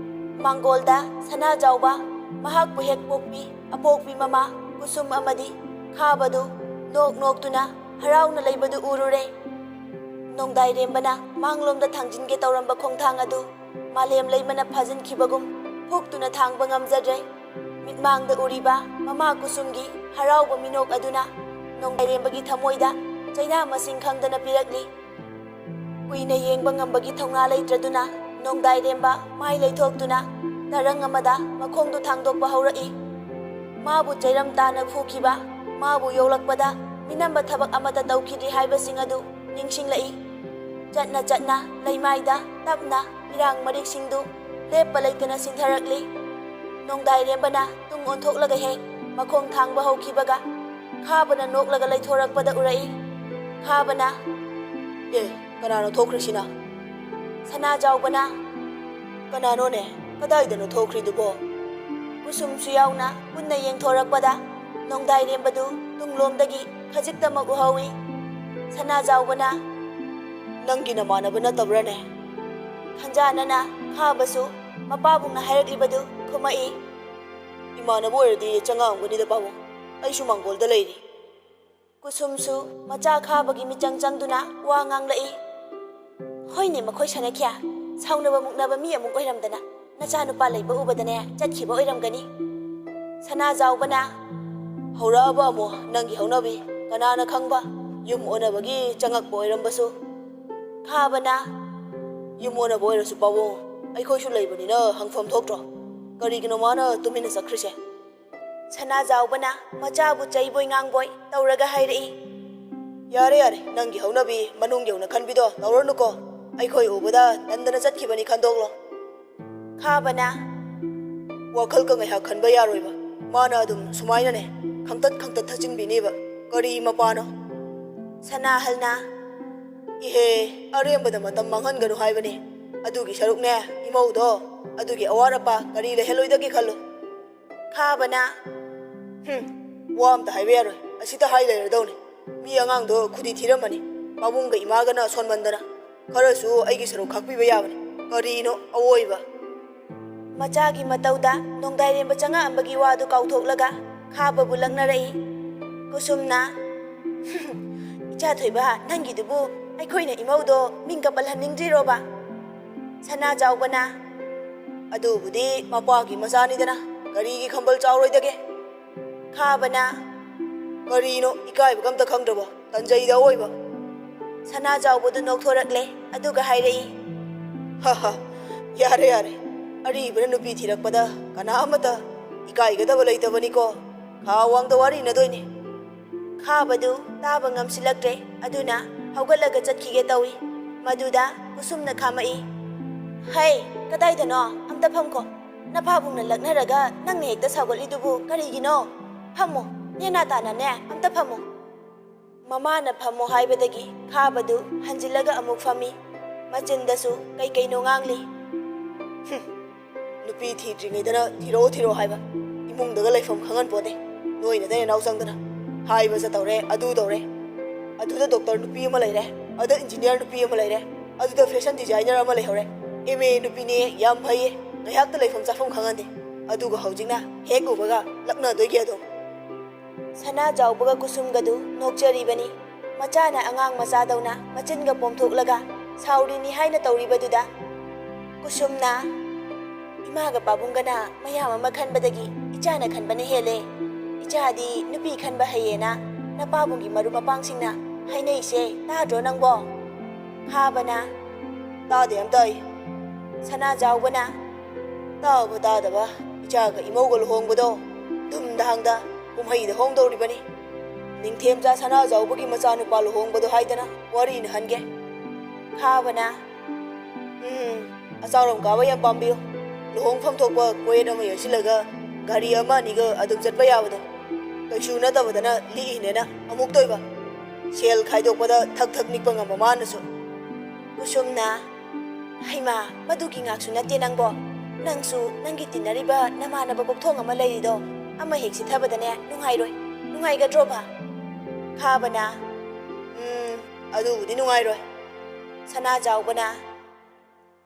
ꯃꯥꯡꯒꯣꯜꯗ ꯁꯅꯥꯖꯥꯎꯕ, ꯃꯍꯥꯛꯄꯨ ꯍꯦꯛ ꯄꯣꯛꯄꯤ ꯑꯄꯣꯛꯄꯤ ꯃꯃꯥ ꯀꯨꯁꯨꯝ ꯑꯃꯗꯤ ꯈꯥꯕꯗꯨ ꯅꯣꯛ ꯅꯣꯛꯇꯨꯅ ꯍꯔꯥꯎꯅ ꯂꯩꯕꯗꯨ ꯎꯔꯨꯔꯦ꯫ ꯅꯣꯡꯗꯥꯏꯔꯦꯝꯕꯅ ꯃꯥꯡꯂꯣꯝꯗ ꯊꯥꯡꯖꯤꯟꯒꯦ ꯇꯧꯔꯝꯕ ꯈꯣꯡꯊꯥꯡ ꯑꯗꯨ ꯃꯥꯂꯦꯝ ꯂꯩꯃꯅ ꯐꯥꯖꯤꯟꯈꯤꯕꯒꯨꯝ ꯍꯨꯛꯇꯨꯅ ꯊꯥꯡꯕ ꯉꯝꯖꯗ꯭ꯔꯦ꯫ ꯃꯤꯠꯃꯥꯡꯗ ꯎꯔꯤꯕ ꯃꯃꯥ ꯀꯨꯁꯨꯝꯒꯤ ꯍꯔꯥꯎꯕ ꯃꯤꯅꯣꯛ ꯑꯗꯨꯅ ꯅꯣꯡꯗꯥꯏꯔꯦꯝꯕꯒꯤ ꯊꯃꯣꯏꯗ ꯆꯩꯅꯥ ꯃꯁꯤꯡ ꯈꯪꯗꯅ ꯄꯤꯔꯛꯂꯤ꯫ ꯀꯨꯏꯅ ꯌꯦꯡꯕ ꯉꯝꯕꯒꯤ ꯊꯧꯅꯥ ꯂꯩꯇ꯭ꯔꯗꯨꯅ ꯅꯣꯡꯗꯥꯏꯔꯦꯝꯕ ꯃꯥꯏ ꯂꯩꯊꯣꯛꯇꯨꯅ ꯇꯔꯪ ꯑꯃꯗ ꯃꯈꯣꯡꯗꯨ ꯊꯥꯡꯗꯣꯛꯄ ꯍꯧꯔꯛꯏ꯫ ꯃꯥꯕꯨ ꯆꯩꯔꯝ ꯇꯥꯅ ꯐꯨꯈꯤꯕ, ꯃꯥꯕꯨ ꯌꯣꯛꯂꯛꯄꯗ ꯃꯤꯅꯝꯕ ꯊꯕꯛ ꯑꯃꯠꯇ ꯇꯧꯈꯤꯗ꯭ꯔꯤ ꯍꯥꯏꯕꯁꯤꯡ ꯑꯗꯨ ꯅꯤꯡꯁꯤꯡꯂꯛꯏ꯫ ꯆꯠꯅ ꯆꯠꯅ ꯂꯩꯃꯥꯏꯗ ꯇꯞꯅ ꯏꯔꯥꯡ ꯃꯔꯤꯛꯁꯤꯡꯗꯨ ꯂꯦꯞꯄ ꯂꯩꯇꯅ ꯁꯤꯟꯊꯔꯛꯂꯤ꯫ ꯅꯣꯡꯗꯥꯏꯔꯦꯝꯕꯅ ꯇꯨꯡ ꯑꯣꯟꯊꯣꯛꯂꯒ ꯍꯦꯛ ꯃꯈꯣꯡ ꯊꯥꯡꯕ ꯍꯧꯈꯤꯕꯒ ꯈꯥꯕꯅ ꯅꯣꯛꯂꯒ ꯂꯩꯊꯣꯔꯛꯄꯗ ꯎꯔꯛꯏ꯫ ꯈꯥꯕꯅ, "ꯑꯦ, ꯀꯅꯥꯅꯣ ꯊꯣꯛꯈ꯭ꯔꯤꯁꯤꯅ?" ꯁꯅꯥꯖꯥꯎꯕꯅ, "ꯀꯅꯥꯅꯣꯅꯦ? ꯀꯗꯥꯏꯗꯅꯣ ꯊꯣꯛꯈ꯭ꯔꯤꯗꯨꯕꯣ?" ꯀꯨꯁꯨꯝꯁꯨ ꯌꯥꯎꯅ ꯄꯨꯟꯅ ꯌꯦꯡꯊꯣꯔꯛꯄꯗ ꯅꯣꯡꯗꯥꯏꯔꯦꯝꯕꯗꯨ ꯇꯨꯡꯂꯣꯝꯗꯒꯤ ꯈꯖꯤꯛꯇꯃꯛ ꯎꯍꯧꯏ꯫ ꯁꯅꯥꯖꯥꯎꯕꯅ, "ꯅꯪꯒꯤ ꯅꯃꯥꯟꯅꯕ ꯅꯠꯇꯕ꯭ꯔꯥꯅꯦ?" ꯈꯟꯖꯥꯅꯅ ꯈꯥꯕꯁꯨ ꯃꯄꯥꯕꯨꯡꯅ ꯍꯥꯏꯔꯛꯂꯤꯕꯗꯨ ꯈꯨꯝꯃꯛꯏ꯫ "ꯏꯃꯥꯟꯅꯕ ꯑꯣꯏꯔꯗꯤ ꯆꯪꯉꯛꯑꯝꯒꯅꯤꯗ, ꯄꯥꯕꯨꯡ꯫ ꯑꯩꯁꯨ ꯃꯥꯡꯒꯣꯜꯗ ꯂꯩꯔꯤ꯫" ꯀꯨꯁꯨꯝꯁꯨ ꯃꯆꯥ ꯈꯥꯕꯒꯤ ꯃꯤꯆꯪ ꯆꯪꯗꯨꯅ ꯋꯥ ꯉꯥꯡꯂꯛꯏ꯫ "ꯍꯣꯏꯅꯦ, ꯃꯈꯣꯏ ꯁꯅꯈ꯭ꯌꯥ, ꯁꯥꯎꯅꯕ ꯃꯨꯛꯅꯕ ꯃꯤ ꯑꯃꯨꯛ ꯑꯣꯏꯔꯝꯗꯅ ꯅꯆꯥꯅꯨꯄꯥ ꯂꯩꯕ ꯎꯕꯗꯅꯦ ꯆꯠꯈꯤꯕ ꯑꯣꯏꯔꯝꯒꯅꯤ꯫" ꯁꯅꯥꯖꯥꯎꯕꯅ, "ꯍꯧꯔꯛꯑꯕ ꯑꯃꯨꯛ ꯅꯪꯒꯤ ꯍꯧꯅꯕꯤ, ꯀꯅꯥꯅ ꯈꯪꯕ? ꯌꯨꯝ ꯑꯣꯟꯅꯕꯒꯤ ꯆꯪꯉꯛꯄ ꯑꯣꯏꯔꯝꯕꯁꯨ꯫" ꯈꯥꯕꯅ, "ꯌꯨꯝ ꯑꯣꯟꯅꯕ ꯑꯣꯏꯔꯁꯨ, ꯄꯥꯕꯨꯡ, ꯑꯩꯈꯣꯏꯁꯨ ꯂꯩꯕꯅꯤꯅ ꯍꯪꯐꯝ ꯊꯣꯛꯇ꯭ꯔꯣ? ꯀꯔꯤꯒꯤꯅꯣ ꯃꯥꯅ ꯇꯨꯃꯤꯟꯅ ꯆꯠꯈ꯭ꯔꯤꯁꯦ?" ꯁꯅꯥꯖꯥꯎꯕꯅ ꯃꯆꯥꯕꯨ ꯆꯩꯕꯣꯏ ꯉꯥꯡꯕꯣꯏ ꯇꯧꯔꯒ ꯍꯥꯏꯔꯛꯏ꯫ "ꯌꯥꯔꯦ, ꯌꯥꯔꯦ, ꯅꯪꯒꯤ ꯍꯧꯅꯕꯤ ꯃꯅꯨꯡ ꯌꯧꯅ ꯈꯟꯕꯤꯗꯣ ꯇꯧꯔꯅꯨꯀꯣ꯫ ꯑꯩꯈꯣꯏ ꯎꯕꯗ ꯇꯟꯗꯅ ꯆꯠꯈꯤꯕꯅꯤ ꯈꯟꯗꯣꯛꯂꯣ꯫" ꯈꯥꯕꯅ, "ꯋꯥꯈꯜꯒ ꯉꯥꯏꯍꯥꯛ ꯈꯟꯕ ꯌꯥꯔꯣꯏꯕ꯫ ꯃꯥꯅ ꯑꯗꯨꯝ ꯁꯨꯃꯥꯏꯅꯅꯦ ꯈꯪꯇꯠ ꯈꯪꯇꯠ ꯊꯠꯆꯤꯟꯕꯤꯅꯦꯕ꯫ ꯀꯔꯤ ꯃꯄꯥꯅꯣ?" ꯁꯅꯥꯍꯜꯅ, "ꯏꯍꯦ, ꯑꯔꯦꯝꯕꯗ ꯃꯇꯝ ꯃꯥꯡꯍꯟꯒꯅꯨ ꯍꯥꯏꯕꯅꯤ꯫ ꯑꯗꯨꯒꯤ ꯁꯔꯨꯛꯅꯦ, ꯏꯃꯧꯗꯣ ꯑꯗꯨꯒꯤ ꯑꯋꯥꯠ ꯑꯄꯥ ꯀꯔꯤ ꯂꯩꯍꯜꯂꯣꯏꯗꯒꯦ ꯈꯜꯂꯨ꯫" ꯈꯥꯕꯅ, "ꯍꯨꯝ, ꯋꯥ ꯑꯝꯇ ꯍꯥꯏꯕ ꯌꯥꯔꯣꯏ꯫ ꯑꯁꯤꯗ ꯍꯥꯏ ꯂꯩꯔꯗꯧꯅꯤ꯫ ꯃꯤ ꯑꯉꯥꯡꯗꯣ ꯈꯨꯗꯤ ꯊꯤꯔꯝꯃꯅꯤ꯫ ꯄꯥꯕꯨꯡꯒ ꯏꯃꯥꯒꯅ ꯁꯣꯟꯃꯟꯗꯅ꯫ ꯈꯔꯁꯨ ꯑꯩꯒꯤ ꯁꯔꯨꯛ ꯈꯥꯛꯄꯤꯕ ꯌꯥꯕꯅꯤ꯫ ꯀꯔꯤꯅꯣ ꯑꯋꯣꯏꯕ?" ꯃꯆꯥꯒꯤ ꯃꯇꯧꯗ ꯅꯣꯡꯗꯥꯏꯔꯦꯝꯕ ꯆꯪꯉꯛꯑꯝꯕꯒꯤ ꯋꯥꯗꯨ ꯀꯥꯎꯊꯣꯛꯂꯒ ꯈꯥꯕꯕꯨ ꯂꯛꯅꯔꯛꯏ꯫ ꯀꯨꯁꯨꯝꯅ, "ꯏꯆꯥ ꯊꯣꯏꯕ, ꯅꯪꯒꯤꯗꯨꯕꯨ ꯑꯩꯈꯣꯏꯅ ꯏꯃꯧꯗꯣ ꯃꯤꯡꯒ ꯄꯜꯍꯟꯅꯤꯡꯗ꯭ꯔꯤꯔꯣꯕ?" ꯁꯅꯥꯖꯥꯎꯕꯅ, "ꯑꯗꯨꯕꯨꯗꯤ ꯃꯄꯥꯒꯤ ꯃꯆꯥꯅꯤꯗꯅ, ꯀꯔꯤꯒꯤ ꯈꯝꯕꯜ ꯆꯥꯎꯔꯣꯏꯗꯒꯦ?" ꯈꯥꯕꯅ, "ꯀꯔꯤꯅꯣ, ꯏꯀꯥꯏꯕꯒ ꯑꯝꯇ ꯈꯪꯗ꯭ꯔꯕꯣ? ꯇꯟꯖꯩꯗ ꯑꯋꯣꯏꯕ꯫" ꯁꯅꯥꯖꯥꯎꯕꯗꯨ ꯅꯣꯛꯊꯣꯔꯛꯂꯦ, ꯑꯗꯨꯒ ꯍꯥꯏꯔꯛꯏ, "ꯍ ꯍ, ꯌꯥꯔꯦ, ꯌꯥꯔꯦ꯫ ꯑꯔꯤꯕꯅ ꯅꯨꯄꯤ ꯊꯤꯔꯛꯄꯗ ꯀꯅꯥ ꯑꯃꯠꯇ ꯏꯀꯥꯏꯒꯗꯕ ꯂꯩꯇꯕꯅꯤꯀꯣ꯫ ꯈꯥ ꯋꯥꯡꯗ ꯋꯥꯔꯤ ꯏꯅꯗꯣꯏꯅꯤ꯫ ꯈꯥꯕꯗꯨ ꯇꯥꯕ ꯉꯝꯁꯤꯜꯂꯛꯇ꯭ꯔꯦ꯫ ꯑꯗꯨꯅ ꯍꯧꯒꯠꯂꯒ ꯆꯠꯈꯤꯒꯦ ꯇꯧꯏ꯫ ꯃꯗꯨꯗ ꯀꯨꯁꯨꯝꯅ ꯈꯥꯝꯃꯛꯏ꯫ "ꯍꯩ, ꯀꯗꯥꯏꯗꯅꯣ? ꯑꯝꯇ ꯐꯝꯈꯣ꯫ ꯅꯄꯥꯕꯨꯡꯅ ꯂꯛꯅꯔꯒ ꯅꯪꯅ ꯍꯦꯛꯇ ꯁꯥꯎꯒꯠꯂꯤꯗꯨꯕꯨ ꯀꯔꯤꯒꯤꯅꯣ? ꯐꯝꯃꯣ, ꯅꯦꯅꯥ ꯇꯥꯅꯅꯦ, ꯑꯝꯇ ꯐꯝꯃꯣ꯫" ꯃꯃꯥꯅ ꯐꯝꯃꯣ ꯍꯥꯏꯕꯗꯒꯤ ꯈꯥꯕꯗꯨ ꯍꯟꯖꯤꯜꯂꯒ ꯑꯃꯨꯛ ꯐꯝꯃꯤ꯫ ꯃꯆꯤꯟꯗꯁꯨ ꯀꯩ ꯀꯩꯅꯣ ꯉꯥꯡꯂꯤ꯫ "ꯍꯨꯝ, ꯅꯨꯄꯤ ꯊꯤꯗ꯭ꯔꯤꯉꯩꯗꯅ ꯊꯤꯔꯛꯑꯣ, ꯊꯤꯔꯛꯑꯣ ꯍꯥꯏꯕ꯫ ꯏꯃꯨꯡꯗꯒ ꯂꯩꯐꯝ ꯈꯪꯍꯟꯄꯣꯠꯇꯦ꯫ ꯅꯣꯏꯅ ꯅꯅꯥꯎ ꯆꯪꯗꯅ ꯍꯥꯏꯕ ꯆꯠꯇꯧꯔꯦ, ꯑꯗꯨ ꯇꯧꯔꯦ꯫ ꯑꯗꯨꯗ ꯗꯣꯛꯇꯔ ꯅꯨꯄꯤ ꯑꯃ ꯂꯩꯔꯦ, ꯑꯗ ꯏꯟꯖꯤꯅꯤꯌꯥꯔ ꯅꯨꯄꯤ ꯑꯃ ꯂꯩꯔꯦ, ꯑꯗꯨꯗ ꯐꯦꯁꯟ ꯗꯤꯖꯥꯏꯅꯔ ꯑꯃ ꯂꯩꯍꯧꯔꯦ꯫ ꯑꯦꯝ ꯑꯦ ꯅꯨꯄꯤꯅꯦ, ꯌꯥꯝ ꯐꯩꯌꯦ, ꯉꯥꯏꯍꯥꯛꯇ ꯂꯩꯐꯝ ꯆꯥꯐꯝ ꯈꯪꯍꯟꯗꯦ꯫ ꯑꯗꯨꯒ ꯍꯧꯖꯤꯛꯅ ꯍꯦꯛ ꯎꯕꯒ ꯂꯛꯅꯗꯣꯏꯒꯤ ꯑꯗꯣ꯫" ꯁꯅꯥꯖꯥꯎꯕꯒ ꯀꯨꯁꯨꯝꯒꯗꯨ ꯅꯣꯛꯆꯔꯤꯕꯅꯤ꯫ ꯃꯆꯥꯅ ꯑꯉꯥꯡ ꯃꯆꯥꯗꯧꯅ ꯃꯆꯤꯟꯒ ꯄꯣꯝꯊꯣꯛꯂꯒ ꯁꯥꯎꯔꯤꯅꯤ ꯍꯥꯏꯅ ꯇꯧꯔꯤꯕꯗꯨꯗ, ꯀꯨꯁꯨꯝꯅ, "ꯏꯃꯥꯒ ꯄꯥꯕꯨꯡꯒꯅ ꯃꯌꯥꯝ ꯑꯃ ꯈꯟꯕꯗꯒꯤ ꯏꯆꯥꯅ ꯈꯟꯕꯅ ꯍꯦꯜꯂꯦ꯫ ꯏꯆꯥꯗꯤ ꯅꯨꯄꯤ ꯈꯟꯕ ꯍꯩꯌꯦꯅ ꯅꯄꯥꯕꯨꯡꯒꯤ ꯃꯔꯨꯞ ꯃꯄꯥꯡꯁꯤꯡꯅ ꯍꯥꯏꯅꯩꯁꯦ ꯇꯥꯗ꯭ꯔꯣ ꯅꯪꯕꯣ?" ꯈꯥꯕꯅ, "ꯇꯥꯗꯦ ꯑꯝꯇ ꯑꯩ꯫" ꯁꯅꯥꯖꯥꯎꯕꯅ, "ꯇꯥꯕ ꯇꯥꯗꯕ, ꯏꯆꯥꯒ ꯏꯃꯧꯒ ꯂꯨꯍꯣꯡꯕꯗꯣ ꯗꯨꯝꯗꯥꯡꯗ ꯀꯨꯝꯍꯩꯗ ꯍꯣꯡꯗꯧꯔꯤꯕꯅꯤ꯫ ꯅꯤꯡꯊꯦꯝꯆꯥ ꯁꯅꯥꯖꯥꯎꯕꯒꯤ ꯃꯆꯥꯅꯨꯄꯥ ꯂꯨꯍꯣꯡꯕꯗꯣ ꯍꯥꯏꯗꯅ ꯋꯥꯔꯤ ꯏꯅꯍꯟꯒꯦ꯫" ꯈꯥꯕꯅ, "ꯎꯝ, ꯑꯆꯥꯎꯔꯝ ꯀꯥꯕ ꯌꯥꯝ ꯄꯥꯝꯕꯤꯌꯨ꯫ ꯂꯨꯍꯣꯡꯐꯝ ꯊꯣꯛꯄ ꯀꯣꯌꯦꯠ ꯑꯃ ꯌꯦꯠꯁꯤꯜꯂꯒ ꯒꯥꯔꯤ ꯑꯃ ꯑꯅꯤꯒ ꯑꯗꯨꯝ ꯆꯠꯄ ꯌꯥꯕꯗꯣ꯫ ꯀꯩꯁꯨ ꯅꯠꯇꯕꯗꯅ ꯂꯤꯛꯏꯅꯦꯅ ꯑꯃꯨꯛꯇꯣꯏꯕ꯫ ꯁꯦꯜ ꯈꯥꯏꯗꯣꯛꯄꯗ ꯊꯛ ꯊꯛ ꯅꯤꯛꯄ ꯉꯝꯕ ꯃꯥꯅꯁꯨ꯫" ꯀꯨꯁꯨꯝꯅ, "ꯍꯩꯃꯥ, ꯃꯗꯨꯒꯤ ꯉꯥꯛꯁꯨ ꯅꯠꯇꯦ ꯅꯪꯕꯣ꯫ ꯅꯪꯁꯨ ꯅꯪꯒꯤ ꯇꯤꯟꯅꯔꯤꯕ ꯅꯃꯥꯟꯅꯕ ꯀꯣꯛꯊꯣꯡ ꯑꯃ ꯂꯩꯔꯤꯗꯣ, ꯑꯃ ꯍꯦꯛ ꯁꯤꯊꯕꯗꯅꯦ ꯅꯨꯡꯉꯥꯏꯔꯣꯏ꯫ ꯅꯨꯡꯉꯥꯏꯒꯗ꯭ꯔꯣꯕ?" ꯈꯥꯕꯅ, "ꯎꯝ, ꯑꯗꯨꯕꯨꯗꯤ ꯅꯨꯡꯉꯥꯏꯔꯣꯏ꯫" ꯁꯅꯥꯖꯥꯎꯕꯅ,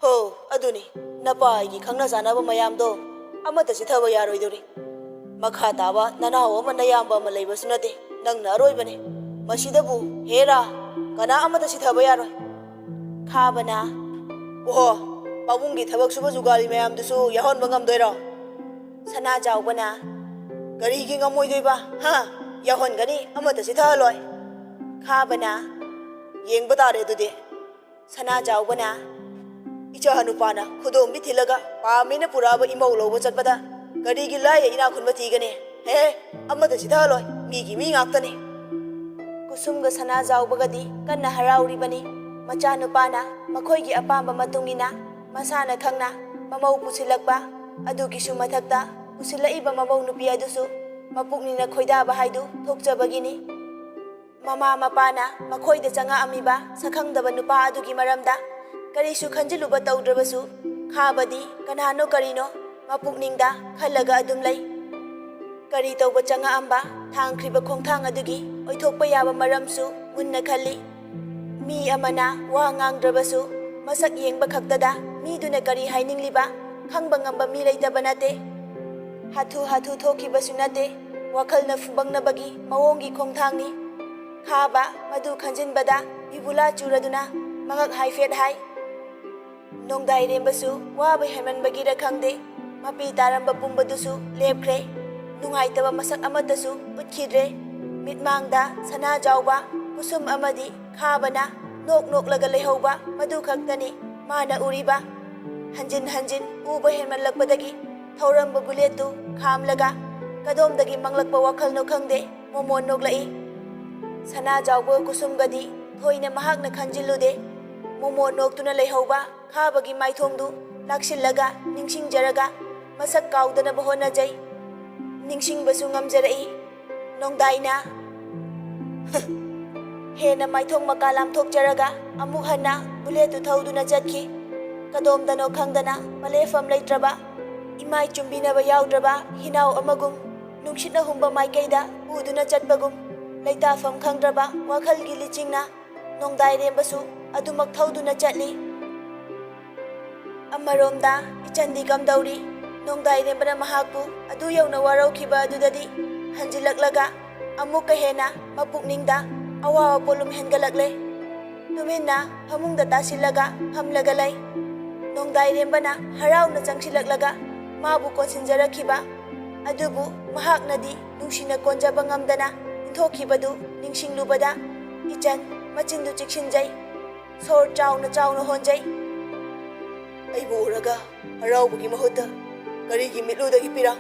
"ꯍꯣ, ꯑꯗꯨꯅꯤ, ꯅꯄꯥ ꯑꯩꯒꯤ ꯈꯪꯅ ꯆꯥꯟꯅꯕ ꯃꯌꯥꯝꯗꯣ ꯑꯃꯠꯇ ꯆꯤꯊꯕ ꯌꯥꯔꯣꯏꯗꯧꯔꯤ꯫ ꯃꯈꯥ ꯇꯥꯕ ꯅꯅꯥꯎ ꯑꯃ ꯅꯌꯥꯝꯕ ꯑꯃ ꯂꯩꯕꯁꯨ ꯅꯠꯇꯦ, ꯅꯪꯅ ꯑꯔꯣꯏꯕꯅꯤ꯫ ꯃꯁꯤꯗꯕꯨ ꯍꯦꯔꯥ, ꯀꯅꯥ ꯑꯃꯠꯇ ꯆꯤꯊꯕ ꯌꯥꯔꯣꯏ꯫" ꯈꯥꯕꯅ, "ꯑꯣꯍꯣ, ꯄꯥꯕꯨꯡꯒꯤ ꯊꯕꯛ ꯁꯨꯕ ꯖꯨꯒꯥꯂꯤ ꯃꯌꯥꯝꯗꯨꯁꯨ ꯌꯥꯎꯍꯟꯕ ꯉꯝꯗꯣꯏꯔꯣ?" ꯁꯅꯥꯖꯥꯎꯕꯅ, "ꯀꯔꯤꯒꯤ ꯉꯝꯃꯣꯏꯗꯣꯏꯕ? ꯍꯥ? ꯌꯥꯎꯍꯟꯒꯅꯤ, ꯑꯃꯠꯇ ꯆꯤꯊꯍꯜꯂꯣꯏ꯫" ꯈꯥꯕꯅ, "ꯌꯦꯡꯕ ꯇꯥꯔꯦ ꯑꯗꯨꯗꯤ꯫" ꯁꯅꯥꯖꯥꯎꯕꯅ, ꯏꯆꯥ ꯅꯨꯄꯥꯅ ꯈꯨꯗꯣꯝꯕꯤ ꯊꯤꯜꯂꯒ ꯄꯥꯝꯃꯦꯅ ꯄꯨꯔꯛꯑꯕ ꯏꯃꯧ ꯂꯧꯕ ꯆꯠꯄꯗ ꯀꯔꯤꯒꯤ ꯂꯥꯏꯔ ꯏꯅꯥꯛ ꯈꯨꯟꯕ ꯊꯤꯒꯅꯤ? ꯍꯦ, ꯑꯃꯠꯇ ꯆꯤꯊꯍꯜꯂꯣꯏ, ꯃꯤꯒꯤ ꯃꯤ ꯉꯥꯛꯇꯅꯤ꯫ ꯀꯨꯁꯨꯝꯒ ꯁꯅꯥꯖꯥꯎꯕꯒꯗꯤ ꯀꯟꯅ ꯍꯔꯥꯎꯔꯤꯕꯅꯤ꯫ ꯃꯆꯥꯅꯨꯄꯥꯅ ꯃꯈꯣꯏꯒꯤ ꯑꯄꯥꯝꯕ ꯃꯇꯨꯡ ꯏꯟꯅ ꯃꯁꯥꯅ ꯈꯪꯅ ꯃꯃꯧ ꯄꯨꯁꯤꯜꯂꯛꯄ, ꯑꯗꯨꯒꯤꯁꯨ ꯃꯊꯛꯇ ꯄꯨꯁꯤꯜꯂꯛꯏꯕ ꯃꯃꯧ ꯅꯨꯄꯤ ꯑꯗꯨꯁꯨ ꯃꯄꯨꯛꯅꯤꯡꯅ ꯈꯣꯏꯗꯥꯕ ꯍꯥꯏꯗꯨ ꯊꯣꯛꯆꯕꯒꯤꯅꯤ꯫ ꯃꯃꯥ ꯃꯄꯥꯅ ꯃꯈꯣꯏꯗ ꯆꯪꯉꯛꯑꯝꯃꯤꯕ ꯁꯛꯈꯪꯗꯕ ꯅꯨꯄꯥ ꯑꯗꯨꯒꯤ ꯃꯔꯝꯗ ꯀꯔꯤꯁꯨ ꯈꯟꯖꯤꯜꯂꯨꯕ ꯇꯧꯗ꯭ꯔꯕꯁꯨ, ꯈꯥꯕꯗꯤ ꯀꯅꯥꯅꯣ ꯀꯔꯤꯅꯣ ꯃꯄꯨꯛꯅꯤꯡꯗ ꯈꯜꯂꯒ ꯑꯗꯨꯝ ꯂꯩ꯫ ꯀꯔꯤ ꯇꯧꯕ ꯆꯪꯉꯛꯑꯝꯕ, ꯊꯥꯡꯈ꯭ꯔꯤꯕ ꯈꯣꯡꯊꯥꯡ ꯑꯗꯨꯒꯤ ꯑꯣꯏꯊꯣꯛꯄ ꯌꯥꯕ ꯃꯔꯝꯁꯨ ꯃꯨꯟꯅ ꯈꯜꯂꯤ꯫ ꯃꯤ ꯑꯃꯅ ꯋꯥ ꯉꯥꯡꯗ꯭ꯔꯕꯁꯨ, ꯃꯁꯛ ꯌꯦꯡꯕ ꯈꯛꯇꯗ ꯃꯤꯗꯨꯅ ꯀꯔꯤ ꯍꯥꯏꯅꯤꯡꯂꯤꯕ ꯈꯪꯕ ꯉꯝꯕ ꯃꯤ ꯂꯩꯇꯕ ꯅꯠꯇꯦ꯫ ꯍꯥꯊꯨ ꯍꯥꯊꯨ ꯊꯣꯛꯈꯤꯕꯁꯨ ꯅꯠꯇꯦ, ꯋꯥꯈꯜꯅ ꯐꯨꯕꯪꯅꯕꯒꯤ ꯃꯑꯣꯡꯒꯤ ꯈꯣꯡꯊꯥꯡꯅꯤ꯫ ꯈꯥꯕ ꯃꯗꯨ ꯈꯟꯖꯤꯟꯕꯗ ꯕꯤꯕꯨꯂꯥ ꯆꯨꯔꯗꯨꯅ ꯃꯉꯛ ꯍꯥꯏꯐꯦꯠ ꯍꯥꯏ꯫ ꯅꯣꯡꯗꯥꯏꯔꯦꯝꯕꯁꯨ ꯋꯥꯕ ꯍꯦꯟꯃꯟꯕꯒꯤꯔ ꯈꯪꯗꯦ, ꯃꯄꯤ ꯇꯥꯔꯝꯕ ꯄꯨꯝꯕꯗꯨꯁꯨ ꯂꯦꯞꯈ꯭ꯔꯦ꯫ ꯅꯨꯡꯉꯥꯏꯇꯕ ꯃꯁꯛ ꯑꯃꯠꯇꯁꯨ ꯎꯠꯈꯤꯗ꯭ꯔꯦ꯫ ꯃꯤꯠꯃꯥꯡꯗ ꯁꯅꯥꯖꯥꯎꯕ, ꯀꯨꯁꯨꯝ ꯑꯃꯗꯤ ꯈꯥꯕꯅ ꯅꯣꯛ ꯅꯣꯛꯂꯒ ꯂꯩꯍꯧꯕ ꯃꯗꯨ ꯈꯛꯇꯅꯤ ꯃꯥꯅ ꯎꯔꯤꯕ꯫ ꯍꯟꯖꯤꯟ ꯍꯟꯖꯤꯟ ꯎꯕ ꯍꯦꯟꯃꯜꯂꯛꯄꯗꯒꯤ ꯊꯧꯔꯝꯕ ꯕꯨꯂꯦꯠꯇꯨ ꯈꯥꯝꯂꯒ ꯀꯗꯣꯝꯗꯒꯤ ꯃꯪꯂꯛꯄ ꯋꯥꯈꯜꯅꯣ ꯈꯪꯗꯦ, ꯃꯣꯃꯣꯟ ꯅꯣꯛꯂꯛꯏ꯫ ꯁꯅꯥꯖꯥꯎꯕ ꯀꯨꯁꯨꯝꯒꯗꯤ ꯊꯣꯏꯅ ꯃꯍꯥꯛꯅ ꯈꯟꯖꯤꯜꯂꯨꯗꯦ꯫ ꯃꯣꯃꯣꯟ ꯅꯣꯛꯇꯨꯅ ꯂꯩꯍꯧꯕ ꯈꯥꯕꯒꯤ ꯃꯥꯏꯊꯣꯡꯗꯨ ꯂꯥꯛꯁꯤꯜꯂꯒ ꯅꯤꯡꯁꯤꯡꯖꯔꯒ ꯃꯁꯛ ꯀꯥꯎꯗꯅꯕ ꯍꯣꯠꯅꯖꯩ꯫ ꯅꯤꯡꯁꯤꯡꯕꯁꯨ ꯉꯝꯖꯔꯛꯏ꯫ ꯅꯣꯡꯗꯥꯏꯅ ꯍꯦꯟꯅ ꯃꯥꯏꯊꯣꯡ ꯃꯀꯥ ꯂꯥꯝꯊꯣꯛꯆꯔꯒ ꯑꯃꯨꯛ ꯍꯟꯅ ꯕꯨꯂꯦꯠꯇꯨ ꯊꯧꯗꯨꯅ ꯆꯠꯈꯤ꯫ ꯀꯗꯣꯝꯗꯅꯣ ꯈꯪꯗꯅ ꯄꯂꯦꯐꯝ ꯂꯩꯇ꯭ꯔꯕ, ꯏꯃꯥꯏ ꯆꯨꯝꯕꯤꯅꯕ ꯌꯥꯎꯗ꯭ꯔꯕ ꯍꯤꯅꯥꯎ ꯑꯃꯒꯨꯝ, ꯅꯨꯡꯁꯤꯠꯅ ꯍꯨꯝꯕ ꯃꯥꯏꯀꯩꯗ ꯄꯨꯗꯨꯅ ꯆꯠꯄꯒꯨꯝ, ꯂꯩꯇꯥꯐꯝ ꯈꯪꯗ꯭ꯔꯕ ꯋꯥꯈꯜꯒꯤ ꯂꯤꯆꯤꯡꯅ ꯅꯣꯡꯗꯥꯏꯔꯦꯝꯕꯁꯨ ꯑꯗꯨꯃꯛ ꯊꯧꯗꯨꯅ ꯆꯠꯂꯤ꯫ ꯑꯃꯔꯣꯝꯗ ꯏꯆꯟꯗꯤ ꯀꯝꯗꯧꯔꯤ? ꯅꯣꯡꯗꯥꯏꯔꯦꯝꯕꯅ ꯃꯍꯥꯛꯄꯨ ꯑꯗꯨ ꯌꯧꯅ ꯋꯥꯔꯧꯈꯤꯕ ꯑꯗꯨꯗꯗꯤ ꯍꯟꯖꯤꯜꯂꯛꯂꯒ ꯑꯃꯨꯛꯀ ꯍꯦꯟꯅ ꯃꯄꯨꯛꯅꯤꯡꯗ ꯑꯋꯥꯕ ꯄꯣꯠꯂꯨꯝ ꯍꯦꯟꯒꯠꯂꯛꯂꯦ꯫ ꯇꯨꯃꯤꯟꯅ ꯐꯃꯨꯡꯗ ꯇꯥꯁꯤꯜꯂꯒ ꯐꯝꯂꯒ ꯂꯩ꯫ ꯅꯣꯡꯗꯥꯏꯔꯦꯝꯕꯅ ꯍꯔꯥꯎꯅ ꯆꯪꯁꯤꯜꯂꯛꯂꯒ ꯃꯥꯕꯨ ꯀꯣꯟꯁꯤꯟꯖꯔꯛꯈꯤꯕ ꯑꯗꯨꯕꯨ ꯃꯍꯥꯛꯅꯗꯤ ꯅꯨꯡꯁꯤꯅ ꯀꯣꯟꯖꯕ ꯉꯝꯗꯅ ꯏꯟꯊꯣꯛꯈꯤꯕꯗꯨ ꯅꯤꯡꯁꯤꯡꯂꯨꯕꯗ ꯏꯆꯟ ꯃꯆꯤꯟꯗꯨ ꯆꯤꯛꯁꯤꯟꯖꯩ꯫ ꯁꯣꯔ ꯆꯥꯎꯅ ꯆꯥꯎꯅ ꯍꯣꯟꯖꯩ꯫ ꯑꯩꯕꯨ ꯎꯔꯒ ꯍꯔꯥꯎꯕꯒꯤ ꯃꯍꯨꯠꯇ ꯀꯔꯤꯒꯤ ꯃꯤꯠꯂꯨꯗꯒꯤ ꯄꯤꯔꯥꯡ?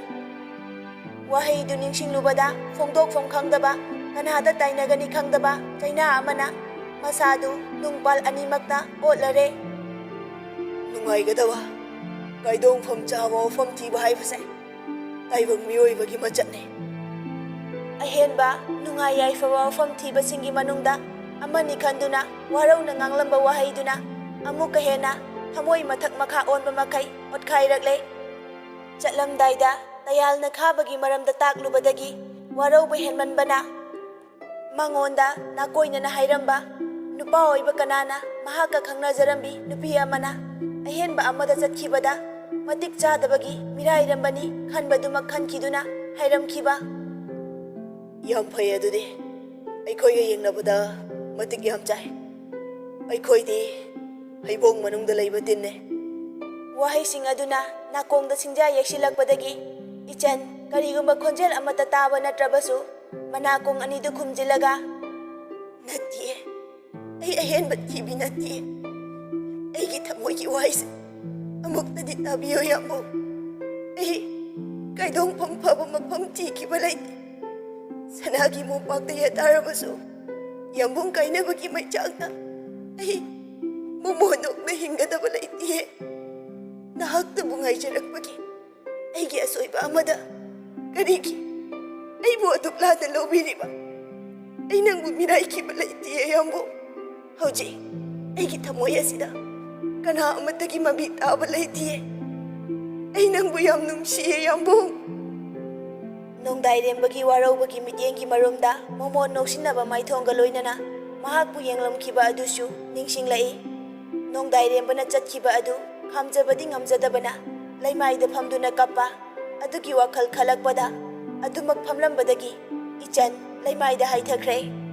ꯋꯥꯍꯩꯗꯨ ꯅꯤꯡꯁꯤꯡꯂꯨꯕꯗ ꯐꯣꯡꯗꯣꯛꯐꯝ ꯈꯪꯗꯕ, ꯀꯅꯥꯗ ꯇꯥꯏꯅꯒꯅꯤ ꯈꯪꯗꯕ ꯆꯩꯅꯥ ꯑꯃꯅ ꯃꯁꯥꯗꯨ ꯅꯨꯡꯄꯥꯜ ꯑꯅꯤꯃꯛꯇ ꯑꯣꯠꯂꯔꯦ꯫ ꯅꯨꯡꯉꯥꯏꯒꯗꯕ ꯀꯥꯏꯗꯣꯡꯐꯝ ꯆꯥꯕ ꯋꯥꯐꯝ ꯊꯤꯕ ꯍꯥꯏꯕꯁꯦ ꯇꯥꯏꯕꯪ ꯃꯤꯑꯣꯏꯕꯒꯤ ꯃꯆꯠꯅꯤ꯫ ꯑꯍꯦꯟꯕ ꯅꯨꯡꯉꯥꯏ ꯌꯥꯏꯐꯕ ꯋꯥꯐꯝ ꯊꯤꯕꯁꯤꯡꯒꯤ ꯃꯅꯨꯡꯗ ꯑꯃꯅꯤ ꯈꯟꯗꯨꯅ ꯋꯥꯔꯧꯅ ꯉꯥꯡꯂꯝꯕ ꯋꯥꯍꯩꯗꯨꯅ ꯑꯃꯨꯛꯀ ꯍꯦꯟꯅ ꯊꯃꯣꯏ ꯃꯊꯛ ꯃꯈꯥ ꯑꯣꯟꯕ ꯃꯈꯩ ꯑꯣꯠꯈꯥꯏꯔꯛꯂꯦ꯫ ꯆꯠꯂꯝꯗꯥꯏꯗ ꯇꯌꯥꯜꯅ ꯈꯥꯕꯒꯤ ꯃꯔꯝꯗ ꯇꯥꯛꯂꯨꯕꯗꯒꯤ ꯋꯥꯔꯧꯕ ꯍꯦꯟꯃꯟꯕꯅ ꯃꯉꯣꯟꯗ ꯅꯥꯀꯣꯏꯅꯅ ꯍꯥꯏꯔꯝꯕ ꯅꯨꯄꯥ ꯑꯣꯏꯕ ꯀꯅꯥꯅ ꯃꯍꯥꯛꯀ ꯈꯪꯅꯖꯔꯝꯕꯤ ꯅꯨꯄꯤ ꯑꯃꯅ ꯑꯍꯦꯟꯕ ꯑꯃꯗ ꯆꯠꯈꯤꯕꯗ ꯃꯇꯤꯛ ꯆꯥꯗꯕꯒꯤ ꯃꯤꯔꯥꯏꯔꯝꯕꯅꯤ ꯈꯟꯕꯗꯨꯃꯛ ꯈꯟꯈꯤꯗꯨꯅ ꯍꯥꯏꯔꯝꯈꯤꯕ꯫ ꯌꯥꯝ ꯐꯩ, ꯑꯗꯨꯗꯤ ꯑꯩꯈꯣꯏꯒ ꯌꯦꯡꯅꯕꯗ ꯃꯇꯤꯛ ꯌꯥꯝ ꯆꯥꯏ꯫ ꯑꯩꯈꯣꯏꯗꯤ ꯍꯩꯕꯣꯡ ꯃꯅꯨꯡꯗ ꯂꯩꯕ ꯇꯤꯟꯅꯦ꯫ ꯋꯥꯍꯩꯁꯤꯡ ꯑꯗꯨꯅ ꯅꯥꯀꯣꯡꯗ ꯁꯤꯡꯖꯥ ꯌꯩꯁꯤꯜꯂꯛꯄꯗꯒꯤ ꯏꯆꯟ ꯀꯔꯤꯒꯨꯝꯕ ꯈꯣꯟꯖꯦꯜ ꯑꯃꯠꯇ ꯇꯥꯕ ꯅꯠꯇ꯭ꯔꯕꯁꯨ ꯃꯅꯥꯀꯣꯡ ꯑꯅꯤꯗꯨ ꯈꯨꯝꯖꯤꯜꯂꯒ, "ꯅꯠꯇꯤꯌꯦ, ꯑꯩ ꯑꯍꯦꯟꯕ ꯊꯤꯕꯤ ꯅꯠꯇꯤꯌꯦ꯫ ꯑꯩꯒꯤ ꯊꯃꯣꯏꯒꯤ ꯋꯥꯍꯩꯁꯦ ꯑꯃꯨꯛꯇꯗꯤ ꯇꯥꯕꯤꯌꯨ, ꯌꯥꯝꯕꯨꯡ꯫ ꯑꯩ ꯀꯥꯏꯗꯣꯡꯐꯝ ꯐꯕ ꯃꯐꯝ ꯊꯤꯈꯤꯕ ꯂꯩꯇꯦ꯫ ꯁꯅꯥꯒꯤ ꯃꯣꯝꯄꯥꯛꯇ ꯌꯦꯇꯥꯔꯕꯁꯨ ꯌꯥꯝꯕꯨꯡ ꯀꯥꯏꯅꯕꯒꯤ ꯃꯩꯆꯥꯛꯅ ꯑꯩ ꯃꯣꯃꯣꯟ ꯑꯣꯛꯅ ꯍꯤꯡꯒꯗꯕ ꯂꯩꯇꯤꯌꯦ꯫ ꯅꯍꯥꯛꯇꯕꯨ ꯉꯥꯏꯖꯔꯛꯄꯒꯤ ꯑꯩꯒꯤ ꯑꯁꯣꯏꯕ ꯑꯃꯗ ꯀꯔꯤꯒꯤ ꯑꯩꯕꯨ ꯑꯗꯨꯛ ꯂꯥꯟꯅ ꯂꯧꯕꯤꯔꯤꯕ? ꯑꯩ ꯅꯪꯕꯨ ꯃꯤꯔꯥꯏꯈꯤꯕ ꯂꯩꯇꯤꯌꯦ, ꯌꯥꯝꯕꯨꯡ꯫ ꯍꯧꯖꯤꯛ ꯑꯩꯒꯤ ꯊꯃꯣꯏ ꯑꯁꯤꯗ ꯀꯅꯥ ꯑꯃꯠꯇꯒꯤ ꯃꯃꯤ ꯇꯥꯕ ꯂꯩꯇꯤꯌꯦ꯫ ꯑꯩ ꯅꯪꯕꯨ ꯌꯥꯝ ꯅꯨꯡꯁꯤꯌꯦ, ꯌꯥꯝꯕꯨꯡ"꯫ ꯅꯣꯡꯗꯥꯏꯔꯦꯝꯕꯒꯤ ꯋꯥꯔꯧꯕꯒꯤ ꯃꯤꯠꯌꯦꯡꯒꯤ ꯃꯔꯨꯝꯗ ꯃꯣꯃꯣꯟ ꯅꯣꯛꯁꯤꯟꯅꯕ ꯃꯥꯏꯊꯣꯡꯒ ꯂꯣꯏꯅꯅ ꯃꯍꯥꯛꯄꯨ ꯌꯦꯡꯂꯝꯈꯤꯕ ꯑꯗꯨꯁꯨ ꯅꯤꯡꯁꯤꯡꯂꯛꯏ꯫ ꯅꯣꯡꯗꯥꯏꯔꯦꯝꯕꯅ ꯆꯠꯈꯤꯕ ꯑꯗꯨ ꯈꯥꯝꯖꯕꯗꯤ ꯉꯝꯖꯗꯕꯅ ꯂꯩꯃꯥꯏꯗ ꯐꯝꯗꯨꯅ ꯀꯞꯄ꯫ ꯑꯗꯨꯒꯤ ꯋꯥꯈꯜ ꯈꯜꯂꯛꯄꯗ ꯑꯗꯨꯃꯛ ꯐꯝꯂꯝꯕꯗꯒꯤ ꯏꯆꯟ ꯂꯩꯃꯥꯏꯗ ꯍꯥꯏꯊꯈ꯭ꯔꯦ꯫